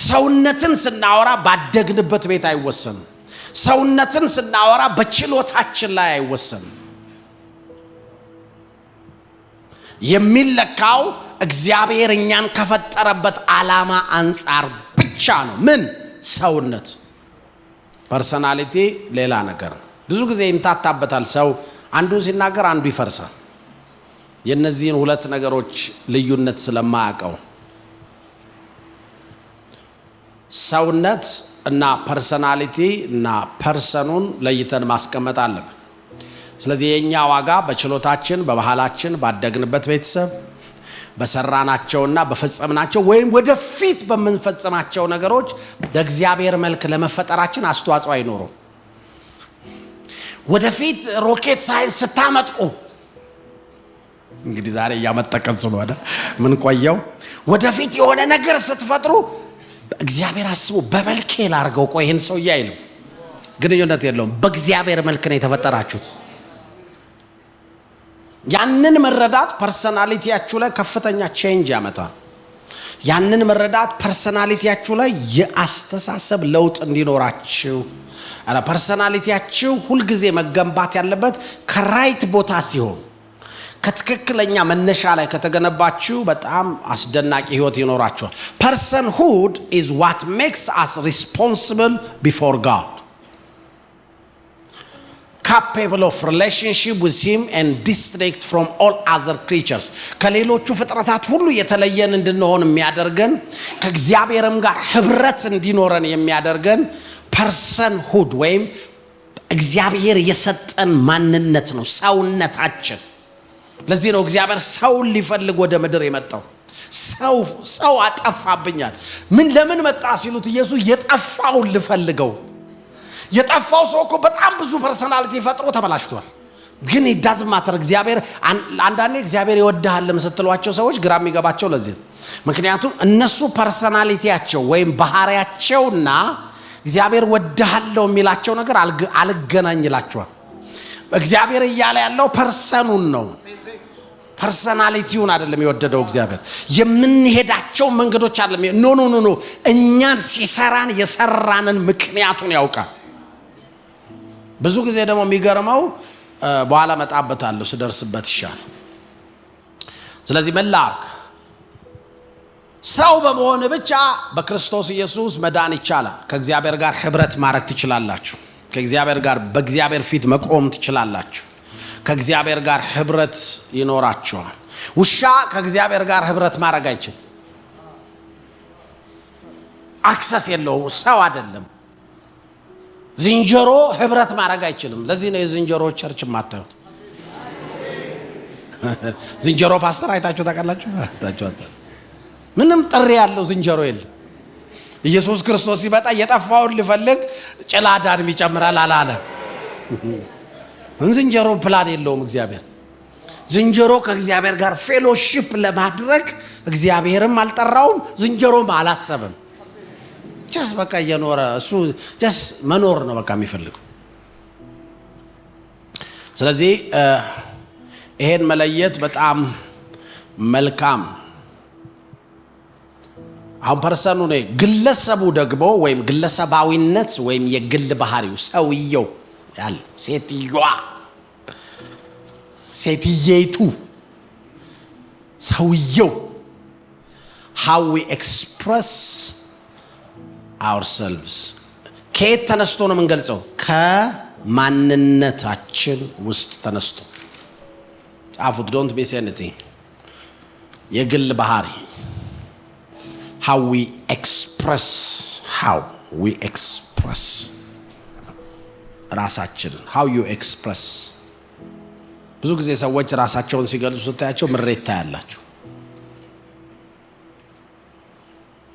ሰውነትን ስናወራ ባደግንበት ቤት አይወሰንም። ሰውነትን ስናወራ በችሎታችን ላይ አይወሰንም። የሚለካው እግዚአብሔር እኛን ከፈጠረበት ዓላማ አንጻር ብቻ ነው። ምን ሰውነት፣ personality ሌላ ነገር ነው። ብዙ ጊዜ ይምታታበታል ሰው፣ አንዱን ሲናገር አንዱ ይፈርሳል። የእነዚህን ሁለት ነገሮች ልዩነት ስለማያውቀው። ሰውነት እና personality እና person ኡን ለይተን ማስቀመጥ አለብን። ስለዚህ የእኛ ዋጋ በችሎታችን፣ በባህላችን፣ ባደግንበት ቤተሰብ፣ በሰራናቸውና በፈጸምናቸው ወይም ወደፊት በምንፈጽማቸው ነገሮች በእግዚአብሔር መልክ ለመፈጠራችን አስተዋጽኦ አይኖረውም። ወደፊት rocket science ስታመጥቁ፣ እንግዲህ ዛሬ እያመጠቀን ስለሆነ ምን ቆየው፣ ወደፊት የሆነ ነገር ስትፈጥሩ እግዚአብሔር አስቦ በመልኬ ላርገው ቆይ ይህን ሰውዬ አይልም። ግንኙነት የለውም። በእግዚአብሔር መልክ ነው የተፈጠራችሁት። ያንን መረዳት personality ያችሁ ላይ ከፍተኛ change ያመጣል። ያንን መረዳት personality ያችሁ ላይ የአስተሳሰብ ለውጥ እንዲኖራችሁ፣ personality ያችሁ ሁልጊዜ መገንባት ያለበት ከ right ቦታ ሲሆን፣ ከትክክለኛ መነሻ ላይ ከተገነባችሁ በጣም አስደናቂ ህይወት ይኖራችኋል። Personhood is what makes us responsible before God, capable of relationship with him and distinct from all other creatures። ከሌሎቹ ፍጥረታት ሁሉ የተለየን እንድንሆን የሚያደርገን፣ ከእግዚአብሔርም ጋር ህብረት እንዲኖረን የሚያደርገን personhood ወይም እግዚአብሔር የሰጠን ማንነት ነው፣ ሰውነታችን። ለዚህ ነው እግዚአብሔር ሰውን ሊፈልግ ወደ ምድር የመጣው። ሰው ሰው አጠፋብኛል። ምን ለምን መጣ ሲሉት ኢየሱስ የጠፋውን ልፈልገው። የጠፋው ሰው እኮ በጣም ብዙ personality ፈጥሮ ተበላሽቷል። ግን doesn't matter። እግዚአብሔር አንዳንዴ እግዚአብሔር ይወድሃልም ስትሏቸው ሰዎች ግራ የሚገባቸው ለዚህ ነው። ምክንያቱም እነሱ personality ያቸው ወይም ባህሪያቸውና እግዚአብሔር ወድሃለው የሚላቸው ነገር አልገናኝ ይላቸዋል። እግዚአብሔር እያለ ያለው person ኡን ነው፣ personality ውን አይደለም የወደደው እግዚአብሔር። የምንሄዳቸው መንገዶች አይደለም። No, no, no, no። እኛን ሲሰራን የሰራንን ምክንያቱን ያውቃል። ብዙ ጊዜ ደግሞ የሚገርመው፣ በኋላ መጣበታለሁ፣ ስደርስበት ይሻል። ስለዚህ ምን ላርግ? ሰው በመሆን ብቻ በክርስቶስ ኢየሱስ መዳን ይቻላል። ከእግዚአብሔር ጋር ህብረት ማድረግ ትችላላችሁ። ከእግዚአብሔር ጋር በእግዚአብሔር ፊት መቆም ትችላላችሁ። ከእግዚአብሔር ጋር ህብረት ይኖራችኋል። ውሻ ከእግዚአብሔር ጋር ህብረት ማድረግ አይችልም። Access የለውም። ሰው አይደለም። ዝንጀሮ ህብረት ማድረግ አይችልም። ለዚህ ነው የዝንጀሮ church የማታዩት። ዝንጀሮ ፓስተር አይታችሁ ታውቃላችሁ? አይታችሁ? ምንም ጥሪ ያለው ዝንጀሮ የለም። ኢየሱስ ክርስቶስ ሲመጣ የጠፋውን ልፈልግ ጭላዳንም ይጨምራል አላለም። ዝንጀሮ ፕላን የለውም እግዚአብሔር። ዝንጀሮ ከእግዚአብሔር ጋር fellowship ለማድረግ እግዚአብሔርም አልጠራውም፣ ዝንጀሮም አላሰበም። Just በቃ እየኖረ፣ እሱ just መኖር ነው በቃ የሚፈልገው። ስለዚህ ይሄን መለየት በጣም መልካም። አሁን person ኡ ነው። ግለሰቡ ደግሞ ወይም ግለሰባዊነት ወይም የግል ባህሪው፣ ሰውየው ያለ፣ ሴትዮዋ፣ ሴትየይቱ፣ ሰውየው፣ how we express ourselves ከየት ተነስቶ ነው የምንገልጸው? ከማንነታችን ውስጥ ተነስቶ። ጻፉት። Don't miss anything። የግል ባህሪ፣ how we express ራሳችንን፣ how you express። ብዙ ጊዜ ሰዎች ራሳቸውን ሲገልጹ ስታያቸው ምሬት ታያላችሁ፣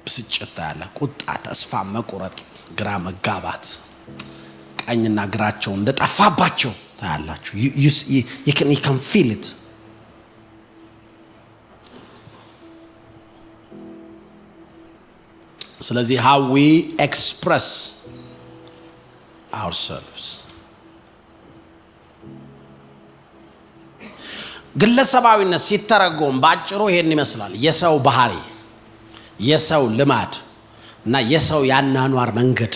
ብስጭት ታያለ፣ ቁጣ፣ ተስፋ መቁረጥ፣ ግራ መጋባት፣ ቀኝና ግራቸው እንደጠፋባቸው ታያላችሁ። You can feel it። ስለዚህ how we express ourselves፣ ግለሰባዊነት ሲተረጎም በአጭሩ ይሄን ይመስላል። የሰው ባህሪ፣ የሰው ልማድ እና የሰው ያኗኗር መንገድ።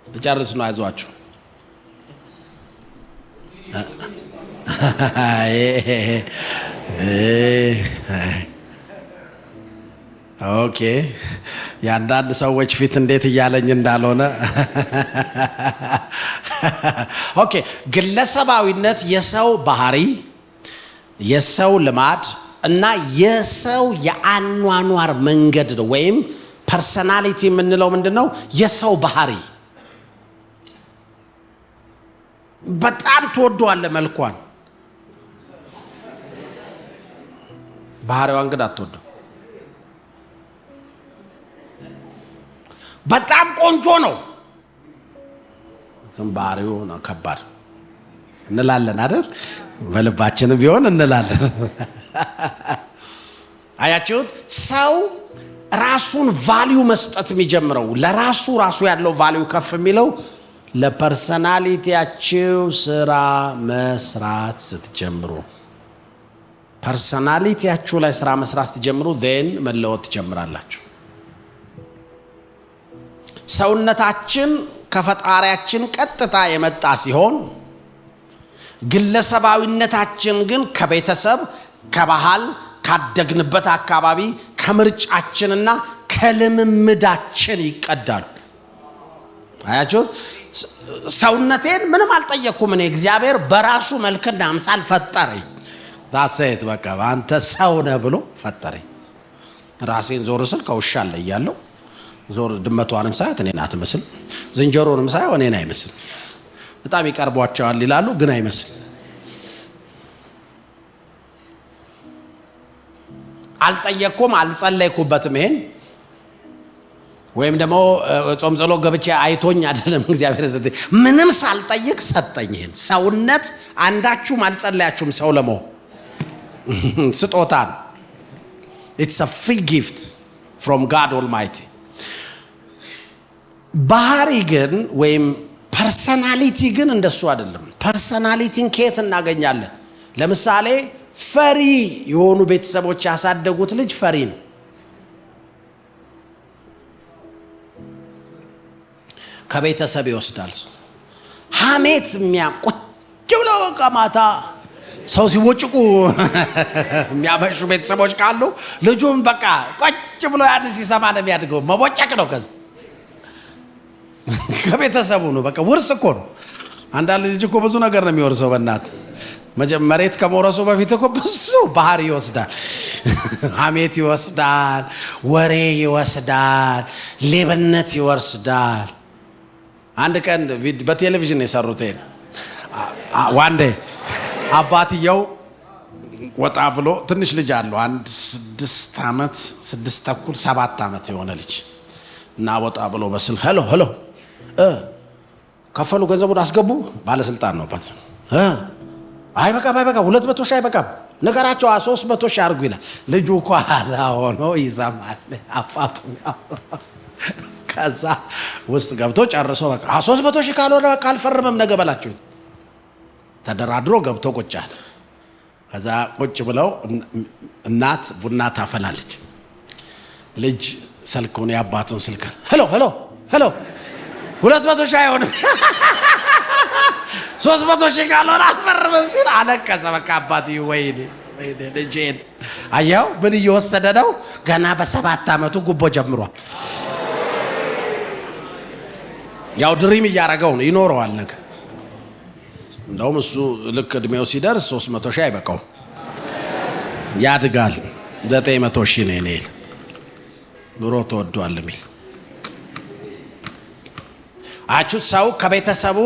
ልጨርስ ነው፣ አይዟችሁ። Okay፣ የአንዳንድ ሰዎች ፊት እንዴት እያለኝ እንዳልሆነ። Okay፣ ግለሰባዊነት የሰው ባህሪ፣ የሰው ልማድ እና የሰው የአኗኗር መንገድ ነው። ወይም personality የምንለው ምንድን ነው? የሰው ባህሪ። በጣም ትወደዋለህ መልኳን፣ ባህሪዋን ግን አትወደው። በጣም ቆንጆ ነው ግን ባህሪው ነው ከባድ እንላለን አይደል? በልባችንም ቢሆን እንላለን። አያችሁት? ሰው ራሱን value መስጠት የሚጀምረው፣ ለራሱ ራሱ ያለው value ከፍ የሚለው ለ personality ያችሁ ስራ መስራት ስትጀምሩ፣ personality ያችሁ ላይ ስራ መስራት ስትጀምሩ then መለወጥ ትጀምራላችሁ። ሰውነታችን ከፈጣሪያችን ቀጥታ የመጣ ሲሆን ግለሰባዊነታችን ግን ከቤተሰብ፣ ከባህል፣ ካደግንበት አካባቢ፣ ከምርጫችንና ከልምምዳችን ይቀዳሉ። አያችሁት? ሰውነቴን ምንም አልጠየቅኩም እኔ፣ እግዚአብሔር በራሱ መልክና አምሳል ፈጠረኝ። That's it፣ በቃ አንተ ሰው ነህ ብሎ ፈጠረኝ። ራሴን ዞር ስል ከውሻ እለያለሁ። ዞር ድመቷንም ሳያት እኔን አትመስል፣ ዝንጀሮንም ሳየው እኔን አይመስል። በጣም ይቀርቧቸዋል ይላሉ፣ ግን አይመስል። አልጠየቅኩም፣ አልጸለይኩበትም። ይሄን ወይም ደግሞ ጾም ጸሎት ገብቼ አይቶኝ አይደለም እግዚአብሔር ሰጠኝ። ምንም ሳልጠይቅ ሰጠኝ። ይሄን ሰውነት አንዳችሁም አልጸለያችሁም። ሰው ለመሆን ስጦታ ነው። It's a free gift from God Almighty። ባህሪ ግን ወይም personality ግን እንደሱ አይደለም። Personality ን ከየት እናገኛለን? ለምሳሌ ፈሪ የሆኑ ቤተሰቦች ያሳደጉት ልጅ ፈሪ ነው። ከቤተሰብ ይወስዳል። ሐሜት ቁጭ ብለው በቃ ማታ ሰው ሲቦጭቁ የሚያመሹ ቤተሰቦች ካሉ ልጁም በቃ ቁጭ ብሎ ያን ሲሰማ ነው የሚያድገው። መቦጨቅ ነው። ከዚ ከቤተሰቡ ነው። በቃ ውርስ እኮ ነው። አንዳንድ ልጅ እኮ ብዙ ነገር ነው የሚወርሰው። በእናት መሬት ከመውረሱ በፊት እኮ ብዙ ባህሪ ይወስዳል። ሐሜት ይወስዳል፣ ወሬ ይወስዳል፣ ሌብነት ይወስዳል። አንድ ቀን በቴሌቪዥን የሰሩት one day አባትየው ወጣ ብሎ፣ ትንሽ ልጅ አለው፣ አንድ 6 ዓመት፣ 6.5፣ 7 ዓመት የሆነ ልጅ እና ወጣ ብሎ በስልክ "Hello, hello፣ ከፈሉ፣ ገንዘቡን አስገቡ?" ባለስልጣን ነው አባት። "አይበቃም፣ አይበቃም፣ 200,000 አይበቃም፣ ነገራቸው፣ 300,000 አድርጉ" ይላል። ልጁ ኋላ ሆኖ ይሰማል አባቱ። ከዛ ውስጥ ገብቶ ጨርሶ "በቃ 300,000 ካልሆነ በቃ አልፈርምም ነገ በላቸው።" ተደራድሮ ገብቶ ቁጭ አለ። ከዛ ቁጭ ብለው እናት ቡና ታፈላለች። ልጅ ስልኩን፣ የአባቱን ስልክ "Hello, hello, hello፣ 200,000 አይሆንም፣ 300,000 ካልሆነ አልፈርምም" ሲል አለቀሰ። በቃ አባትዬ "ወይኔ ወይኔ ልጄን።" አየኸው ምን እየወሰደ ነው? ገና በ7 ዓመቱ ጉቦ ጀምሯል። ያው dream እያደረገው ነው፣ ይኖረዋል ነገ። እንደውም እሱ ልክ እድሜው ሲደርስ 300,000 አይበቃውም፣ ያድጋል። 900,000 ነው የኔ፣ ኑሮ ተወዷል የሚል አቹ። ሰው ከቤተሰቡ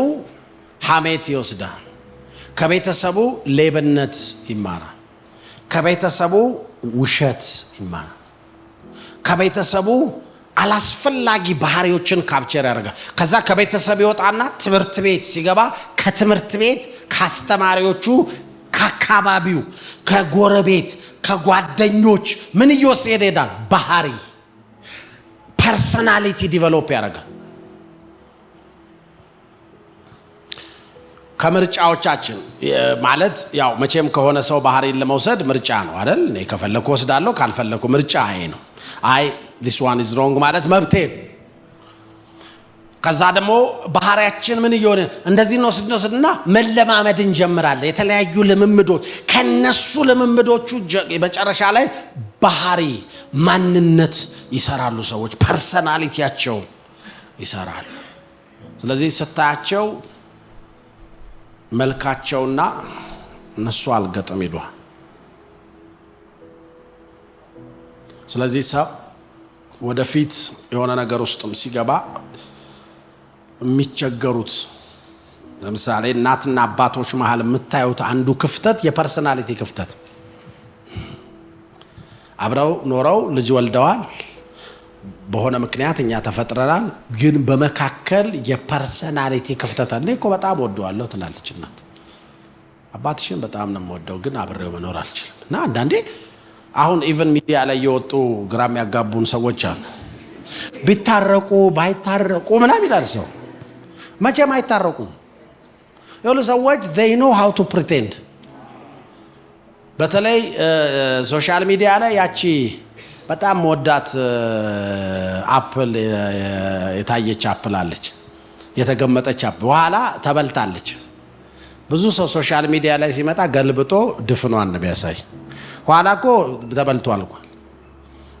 ሐሜት ይወስዳል። ከቤተሰቡ ሌብነት ይማራል። ከቤተሰቡ ውሸት ይማራል። ከቤተሰቡ አላስፈላጊ ባህሪዎችን capture ያደርጋል። ከዛ ከቤተሰብ ይወጣና ትምህርት ቤት ሲገባ ከትምህርት ቤት፣ ከአስተማሪዎቹ፣ ከአካባቢው፣ ከጎረቤት፣ ከጓደኞች ምን እየወሰደ ይሄዳል? ባህሪ፣ personality develop ያደርጋል። ከምርጫዎቻችን ማለት ያው መቼም ከሆነ ሰው ባህሪን ለመውሰድ ምርጫ ነው አይደል? እኔ ከፈለኩ ወስዳለሁ፣ ካልፈለኩ ምርጫ ይሄ ነው። አይ፣ this one is wrong ማለት መብቴ ነው። ከዛ ደግሞ ባህሪያችን ምን እየሆነ እንደዚህ እንወስድና መለማመድ እንጀምራለን። የተለያዩ ልምምዶች፣ ከነሱ ልምምዶቹ መጨረሻ ላይ ባህሪ፣ ማንነት ይሰራሉ። ሰዎች personality ያቸው ይሰራሉ። ስለዚህ ስታያቸው መልካቸውና እነሱ አልገጥም ይሏል። ስለዚህ ሰው ወደፊት የሆነ ነገር ውስጥም ሲገባ የሚቸገሩት፣ ለምሳሌ እናትና አባቶች መሀል የምታዩት አንዱ ክፍተት የ personality ክፍተት። አብረው ኖረው ልጅ ወልደዋል። በሆነ ምክንያት እኛ ተፈጥረናል። ግን በመካከል የ personality ክፍተት አለ። እኔ እኮ በጣም ወደዋለሁ ትላለች እናት። አባትሽን በጣም ነው የምወደው፣ ግን አብሬው መኖር አልችልም። እና አንዳንዴ አሁን even ሚዲያ ላይ የወጡ ግራ የሚያጋቡን ሰዎች አሉ። ቢታረቁ ባይታረቁ ምናምን ይላል ሰው። መቼም አይታረቁም። የሆኑ ሰዎች they know how to pretend። በተለይ social media ላይ ያቺ በጣም መወዳት apple፣ የታየች apple አለች፣ የተገመጠች apple፣ በኋላ ተበልታለች። ብዙ ሰው social media ላይ ሲመጣ ገልብጦ ድፍኗን ነው የሚያሳይ። ኋላ እኮ ተበልቶ አልቋል።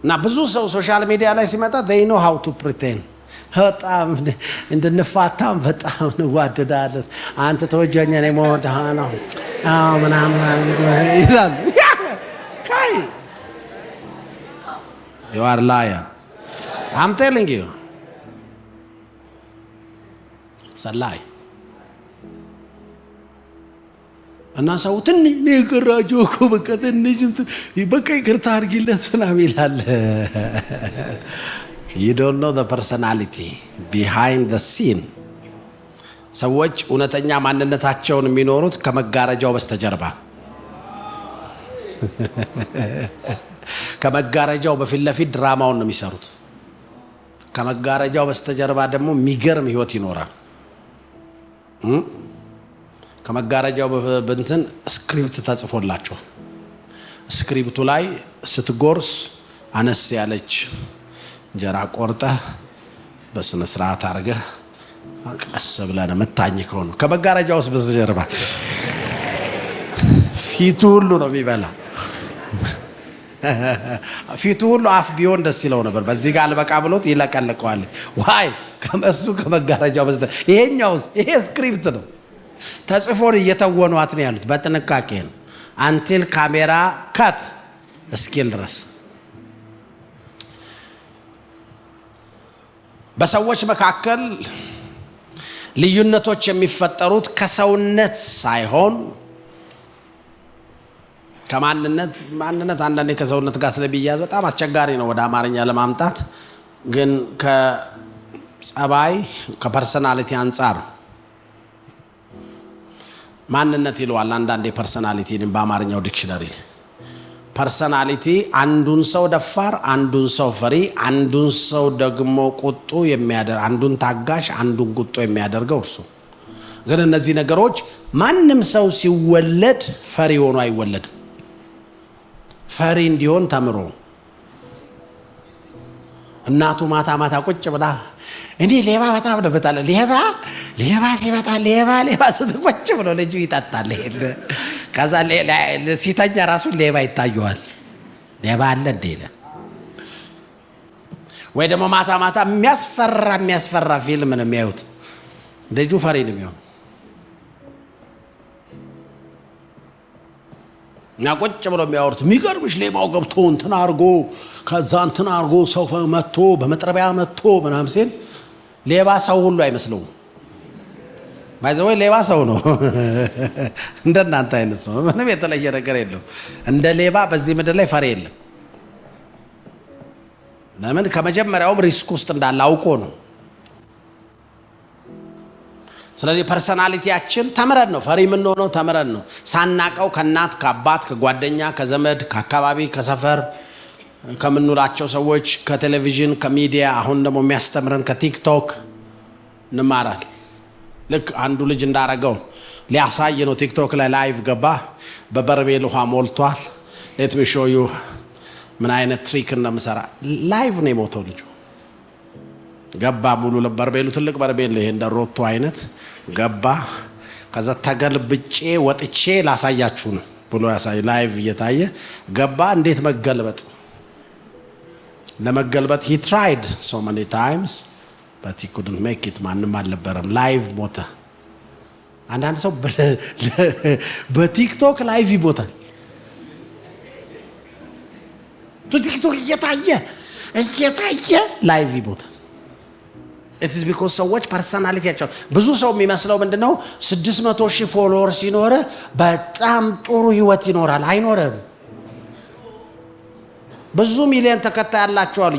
እና ብዙ ሰው social media ላይ ሲመጣ they know how to pretend። በጣም እንድንፋታም በጣም እንዋደዳለን። አንተ ተወጀኛ እኔ እወድሃለሁ ምናምን ይላል። ካይ you are liar. I'm telling you, it's a lie። እና ሰው ትንሽ ነው የቀራቸው እኮ፣ በቃ ትንሽ፣ በቃ ይቅርታ አድርጊለት ምናምን ይላል። You don't know the personality behind the scene። ሰዎች እውነተኛ ማንነታቸውን የሚኖሩት ከመጋረጃው በስተጀርባ፣ ከመጋረጃው በፊት ለፊት ድራማውን ነው የሚሰሩት። ከመጋረጃው በስተጀርባ ደግሞ የሚገርም ህይወት ይኖራል። ከመጋረጃው በእንትን script ተጽፎላቸው script ኡ ላይ ስትጎርስ አነስ ያለች እንጀራ ቆርጠህ በስነ ስርዓት አድርገህ ቀስ ብለህ ነው የምታኝከው ነው። ከመጋረጃው ውስጥ በስተጀርባ ፊቱ ሁሉ ነው የሚበላ። ፊቱ ሁሉ አፍ ቢሆን ደስ ይለው ነበር። በዚህ ጋር አልበቃ ብሎት ይለቀልቀዋል። Why? ከመሱ ከመጋረጃው በስተ ይሄኛውስ ይሄ script ነው ተጽፎን እየተወኗት ነው ያሉት። በጥንቃቄ ነው until ካሜራ cut እስኪል ድረስ። በሰዎች መካከል ልዩነቶች የሚፈጠሩት ከሰውነት ሳይሆን ከማንነት። ማንነት አንዳንዴ ከሰውነት ጋር ስለሚያያዝ በጣም አስቸጋሪ ነው ወደ አማርኛ ለማምጣት። ግን ከጸባይ፣ ከ personality አንጻር ማንነት ይለዋል አንዳንዴ personality በአማርኛው dictionary። Personality አንዱን ሰው ደፋር፣ አንዱን ሰው ፈሪ፣ አንዱን ሰው ደግሞ ቁጡ የሚያደርግ፣ አንዱን ታጋሽ፣ አንዱን ቁጡ የሚያደርገው እርሱ። ግን እነዚህ ነገሮች ማንም ሰው ሲወለድ ፈሪ ሆኖ አይወለድም። ፈሪ እንዲሆን ተምሮ፣ እናቱ ማታ ማታ ቁጭ ብላ እኔ ሌባ በጣም ነው በጣም ሌባ ሌባ ሲመጣ ሌባ ሌባ ስትቆጭ ብሎ ልጁ ይጠጣል። ከዛ ሲተኛ ራሱ ሌባ ይታየዋል። ሌባ አለ እንደ ይላል። ወይ ደግሞ ማታ ማታ የሚያስፈራ የሚያስፈራ ፊልም ነው የሚያዩት። ልጁ ፈሪ ነው የሚሆን። እና ቁጭ ብሎ የሚያወሩት የሚገርምሽ ሌባው ገብቶ እንትን አድርጎ፣ ከዛ እንትን አድርጎ፣ ሰው መጥቶ በመጥረቢያ መጥቶ ምናምን ሲል ሌባ ሰው ሁሉ አይመስለውም። By the way ሌባ ሰው ነው። እንደናንተ አይነት ሰው ነው። ምንም የተለየ ነገር የለው። እንደ ሌባ በዚህ ምድር ላይ ፈሪ የለም። ለምን? ከመጀመሪያውም risk ውስጥ እንዳለ አውቆ ነው። ስለዚህ personality ያችን ተምረን ነው ፈሪ የምንሆነው፣ ተምረን ነው። ሳናቀው ከእናት፣ ከአባት፣ ከጓደኛ፣ ከዘመድ፣ ከአካባቢ፣ ከሰፈር ከምንውላቸው ሰዎች፣ ከቴሌቪዥን፣ ከሚዲያ፣ አሁን ደግሞ የሚያስተምረን ከቲክቶክ እንማራል። ልክ አንዱ ልጅ እንዳረገው ሊያሳይ ነው። ቲክቶክ ላይ live ገባ። በበርሜል ውሃ ሞልቷል። "Let me show you ምን አይነት trick እንደምሰራ።" Live ነው የሞተው ልጁ። ገባ። ሙሉ በርሜሉ ትልቅ በርሜል ይሄ እንደ ሮቶ አይነት ገባ። ከዛ ተገልብጬ ወጥቼ ላሳያችሁ ነው ብሎ ያሳይ live እየታየ ገባ። እንዴት መገልበጥ ለመገልበጥ he tried so many times, but he couldn't make it። ማንም አልነበረም። Live ሞተ። አንዳንድ ሰው በቲክቶክ live ይሞታል። በቲክቶክ እየታየ እየታየ live ይሞታል። It's because ሰዎች personality ያቸው ብዙ ሰው የሚመስለው ምንድን ነው? 600,000 follower ሲኖር በጣም ጥሩ ህይወት ይኖራል። አይኖርም። ብዙ ሚሊዮን ተከታይ ያላቸው አሉ።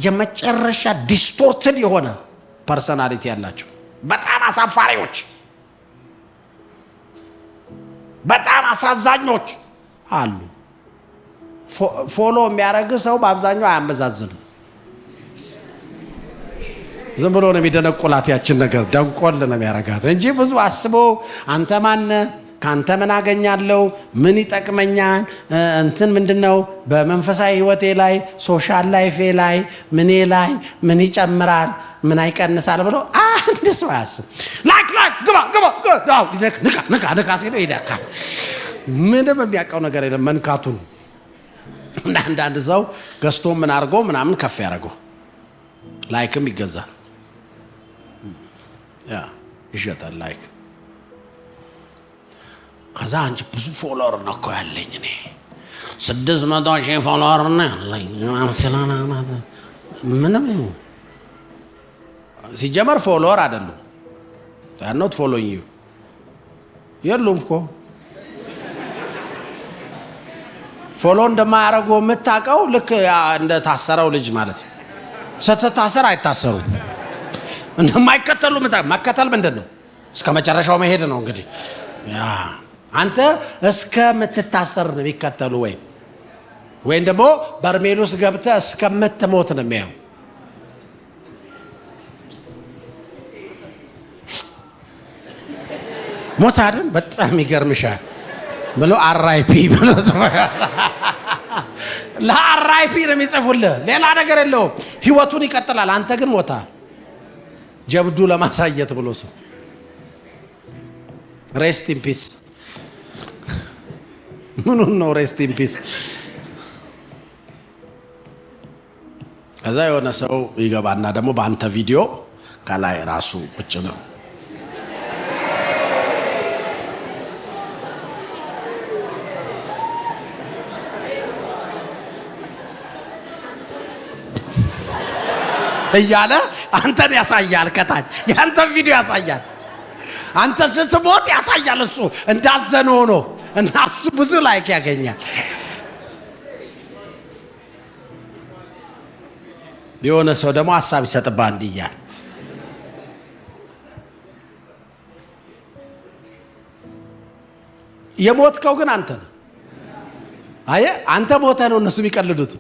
የመጨረሻ distorted የሆነ personality ያላቸው፣ በጣም አሳፋሪዎች፣ በጣም አሳዛኞች አሉ። Follow የሚያደርግ ሰው በአብዛኛው አያመዛዝንም። ዝም ብሎ ነው የሚደነቁላት። ያችን ነገር ደንቆል ነው የሚያደርጋት እንጂ ብዙ አስቦ አንተ ማነህ፣ ከአንተ ምን አገኛለሁ፣ ምን ይጠቅመኛል፣ እንትን ምንድን ነው፣ በመንፈሳዊ ህይወቴ ላይ፣ social life ኤ ላይ፣ ምኔ ላይ ምን ይጨምራል፣ ምን አይቀንሳል ብሎ አንድ ሰው አያስብ። Like, like፣ ግባ ግባ፣ ንካ ንካ ንካ ሲለው ይነካል። ምንም የሚያውቀው ነገር የለም መንካቱን። እና አንዳንድ ሰው ገዝቶ ምን አድርጎ ምናምን ከፍ ያደረገው like ም ይገዛል፣ yeah፣ ይሸጣል like። ከዛ አንቺ ብዙ follower ነው እኮ ያለኝ፣ እኔ 600,000 follower ነው ያለኝ። ምንም ሲጀመር follower አይደሉም። Not following you፣ የሉም እኮ። Follow እንደማያደርጉ የምታውቀው ልክ እንደ ታሰረው ልጅ ማለት ነው። ስትታሰር አይታሰሩም። እንደማይከተሉ መከተል ምንድን ነው? እስከ መጨረሻው መሄድ ነው። እንግዲህ yeah፣ አንተ እስከምትታሰር ነው የሚከተሉ፣ ወይም ደግሞ በርሜል ውስጥ ገብተህ እስከምትሞት ነው የሚያዩ። ሞት አይደል? በጣም ይገርምሻል ብሎ RIP ብሎ ለ RIP ነው የሚጽፉልህ። ሌላ ነገር የለውም። ህይወቱን ይቀጥላል። አንተ ግን ሞታ ጀብዱ ለማሳየት ብሎ ሰው rest in peace። ምኑን ነው rest in peace? ከዛ የሆነ ሰው ይገባና ደግሞ በአንተ ቪዲዮ ከላይ ራሱ ቁጭ ነው። እያለ አንተን ያሳያል። ከታች የአንተን ቪዲዮ ያሳያል። አንተ ስትሞት ያሳያል። እሱ እንዳዘነ ሆኖ እና እሱ ብዙ like ያገኛል። የሆነ ሰው ደግሞ ሀሳብ ይሰጥብሃል እንዲህ እያለ። የሞትከው ግን አንተ ነህ። አየህ፣ አንተ ሞተህ ነው እነሱ የሚቀልዱት።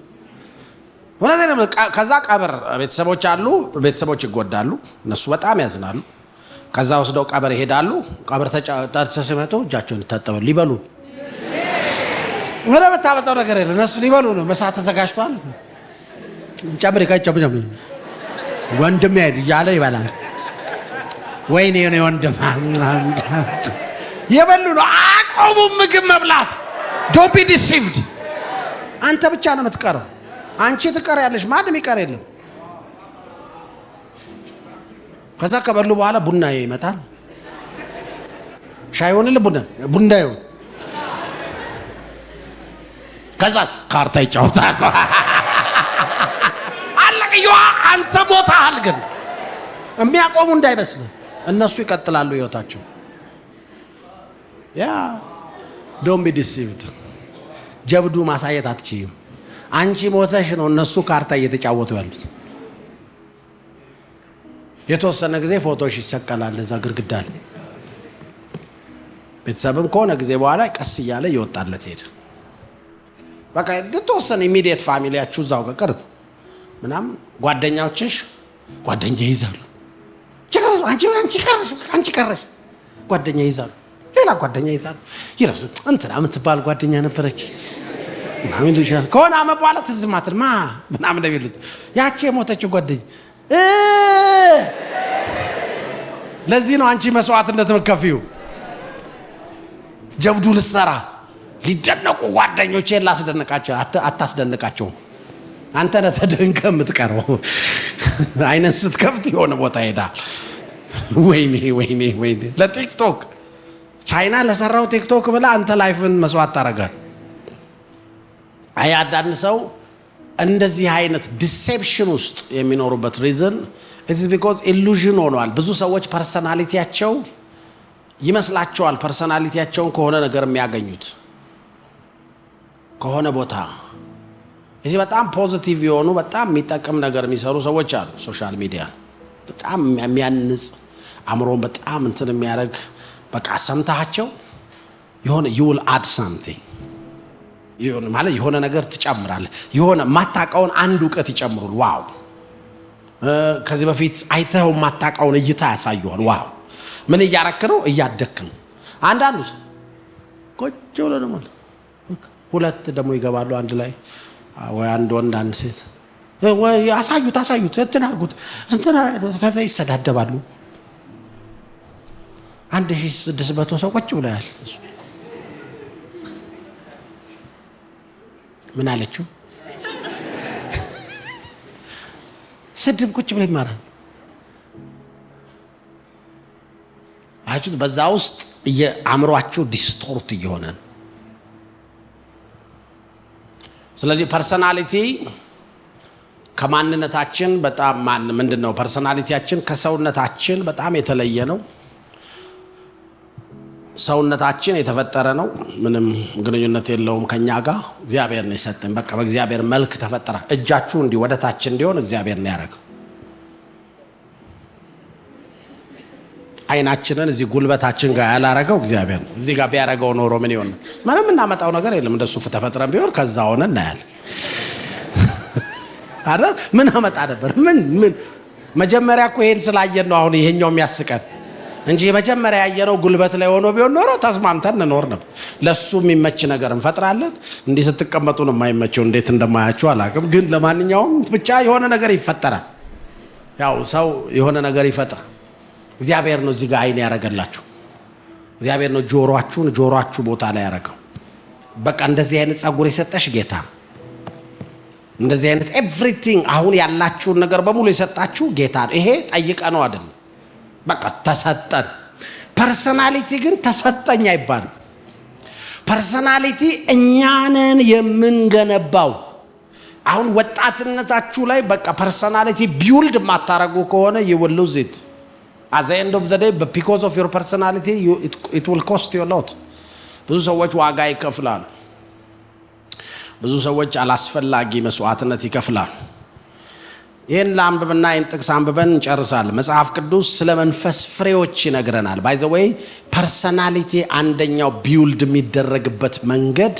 እውነቴን ነው። ከዛ ቀብር ቤተሰቦች አሉ። ቤተሰቦች ይጎዳሉ። እነሱ በጣም ያዝናሉ። ከዛ ወስደው ቀብር ይሄዳሉ። ቀብር ጠርተው ሲመጡ እጃቸውን ይታጠባሉ። ሊበሉ፣ ምንም የምታመጣው ነገር የለም። እነሱ ሊበሉ ነው። ምሳ ተዘጋጅቷል። ጨምሪ ጨምሪ ጨምሪ ወንድሜ እያለ ይበላል። ወይኔ የኔ ወንድም የበሉ ነው። አቆሙ ምግብ መብላት። Don't be deceived። አንተ ብቻ ነው የምትቀረው። አንቺ ትቀሪያለሽ። ማንም ይቀር የለም። ከዛ ከበሉ በኋላ ቡና ይመጣል። ሻይ ይሆንልህ፣ ቡና ቡና ይሁን። ከዛ ካርታ ይጫወታል። አለቅየዋ። አንተ ሞተሃል። ግን የሚያቆሙ እንዳይመስልህ፣ እነሱ ይቀጥላሉ ህይወታቸው። Yeah, don't be deceived። ጀብዱ ማሳየት አትችይም። አንቺ ሞተሽ ነው እነሱ ካርታ እየተጫወቱ ያሉት። የተወሰነ ጊዜ ፎቶሽ ይሰቀላል እዛ ግድግዳ ላይ። ቤተሰብም ከሆነ ጊዜ በኋላ ቀስ እያለ እየወጣለት ሄደ። በቃ የተወሰነ immediate family ያችሁ እዛው ከቅርብ ምናምን ጓደኛዎችሽ ጓደኛ ይይዛሉ። አንቺ አንቺ ቀረሽ፣ አንቺ ቀረሽ፣ ጓደኛ ይይዛሉ፣ ሌላ ጓደኛ ይይዛሉ። ይረሱ እንትና የምትባል ጓደኛ ነበረች። ምናምን ይልሻል። ከሆነ አመት በኋላ ትዝ ማትል ማ ምናምን እንደሚሉት ያቺ የሞተችው ጓደኝ። ለዚህ ነው አንቺ መስዋዕትነት የምትከፍዪው። ጀብዱ ልትሰራ ሊደነቁ ጓደኞቼን ላስደንቃቸው። አታስደንቃቸውም። አንተ ነህ ተደንቀህ የምትቀረው። አይነን ስትከፍት የሆነ ቦታ ሄዳል። ወይኔ ወይኔ ወይኔ! ለ TikTok፣ ቻይና ለሰራው TikTok ብለህ አንተ life ን መስዋዕት ታደርጋለህ። አይ፣ አንዳንድ ሰው እንደዚህ አይነት deception ውስጥ የሚኖሩበት reason it's because illusion ሆኗል። ብዙ ሰዎች personality ያቸው ይመስላቸዋል፣ personality ያቸውን ከሆነ ነገር የሚያገኙት፣ ከሆነ ቦታ። እዚህ በጣም positive የሆኑ፣ በጣም የሚጠቅም ነገር የሚሰሩ ሰዎች አሉ። Social media በጣም የሚያንጽ፣ አእምሮን በጣም እንትን የሚያደርግ፣ በቃ ሰምታቸው የሆነ you'll add something ማለት የሆነ ነገር ትጨምራለህ። የሆነ የማታውቀውን አንድ እውቀት ይጨምሩል። Wow! ከዚህ በፊት አይተኸው የማታውቀውን እይታ ያሳዩሃል። Wow! ምን እያረክ ነው? እያደክ ነው። አንዳንዱ ቁጭ ብሎ ደግሞ ሁለት ደግሞ ይገባሉ አንድ ላይ፣ ወይ አንድ ወንድ አንድ ሴት፣ ወይ አሳዩት አሳዩት፣ እንትን አድርጉት እንትን፣ ከዛ ይሰዳደባሉ። 1600 ሰው ቁጭ ብሎ ያል ምን አለችው? ስድብ ቁጭ ብሎ ይማራል። አያችሁት? በዛ ውስጥ አእምሯችሁ distort እየሆነ ነው። ስለዚህ personality ከማንነታችን በጣም ማን ምንድን ነው? Personality ያችን ከሰውነታችን በጣም የተለየ ነው። ሰውነታችን የተፈጠረ ነው። ምንም ግንኙነት የለውም ከኛ ጋር። እግዚአብሔር ነው የሰጠን። በቃ በእግዚአብሔር መልክ ተፈጠረ። እጃችሁ እንዲህ ወደ ታች እንዲሆን እግዚአብሔር ነው ያደረገው። አይናችንን እዚህ ጉልበታችን ጋር ያላረገው እግዚአብሔር ነው። እዚህ ጋር ቢያረገው ኖሮ ምን ይሆን? ምንም እናመጣው ነገር የለም። እንደሱ ተፈጥረን ቢሆን ከዛ ሆነ እናያለን። አይደል? ምን አመጣ ነበር? ምን ምን መጀመሪያ እኮ ይሄን ስላየን ነው አሁን ይሄኛው የሚያስቀን እንጂ የመጀመሪያ ያየነው ጉልበት ላይ ሆኖ ቢሆን ኖሮ ተስማምተን እንኖር ነበር። ለሱ የሚመች ነገር እንፈጥራለን። እንዲህ ስትቀመጡ ነው የማይመቸው። እንዴት እንደማያችሁ አላውቅም፣ ግን ለማንኛውም ብቻ የሆነ ነገር ይፈጠራል። ያው ሰው የሆነ ነገር ይፈጥራል። እግዚአብሔር ነው እዚህ ጋር አይን ያደረገላችሁ። እግዚአብሔር ነው ጆሮአችሁን ጆሮአችሁ ቦታ ላይ ያደረገው። በቃ እንደዚህ አይነት ጸጉር የሰጠሽ ጌታ፣ እንደዚህ አይነት everything፣ አሁን ያላችሁን ነገር በሙሉ የሰጣችሁ ጌታ ነው። ይሄ ጠይቀ ነው አይደለም፣ በቃ ተሰጠን። Personality ግን ተሰጠኝ አይባልም። Personality እኛንን የምንገነባው። አሁን ወጣትነታችሁ ላይ በቃ personality build የማታረጉ ከሆነ you will lose it at the end of the day because of your personality it will cost you a lot። ብዙ ሰዎች ዋጋ ይከፍላሉ። ብዙ ሰዎች አላስፈላጊ መስዋዕትነት ይከፍላሉ። ይህን ላንብብና ይህን ጥቅስ አንብበን እንጨርሳለን። መጽሐፍ ቅዱስ ስለ መንፈስ ፍሬዎች ይነግረናል። By the way, personality አንደኛው build የሚደረግበት መንገድ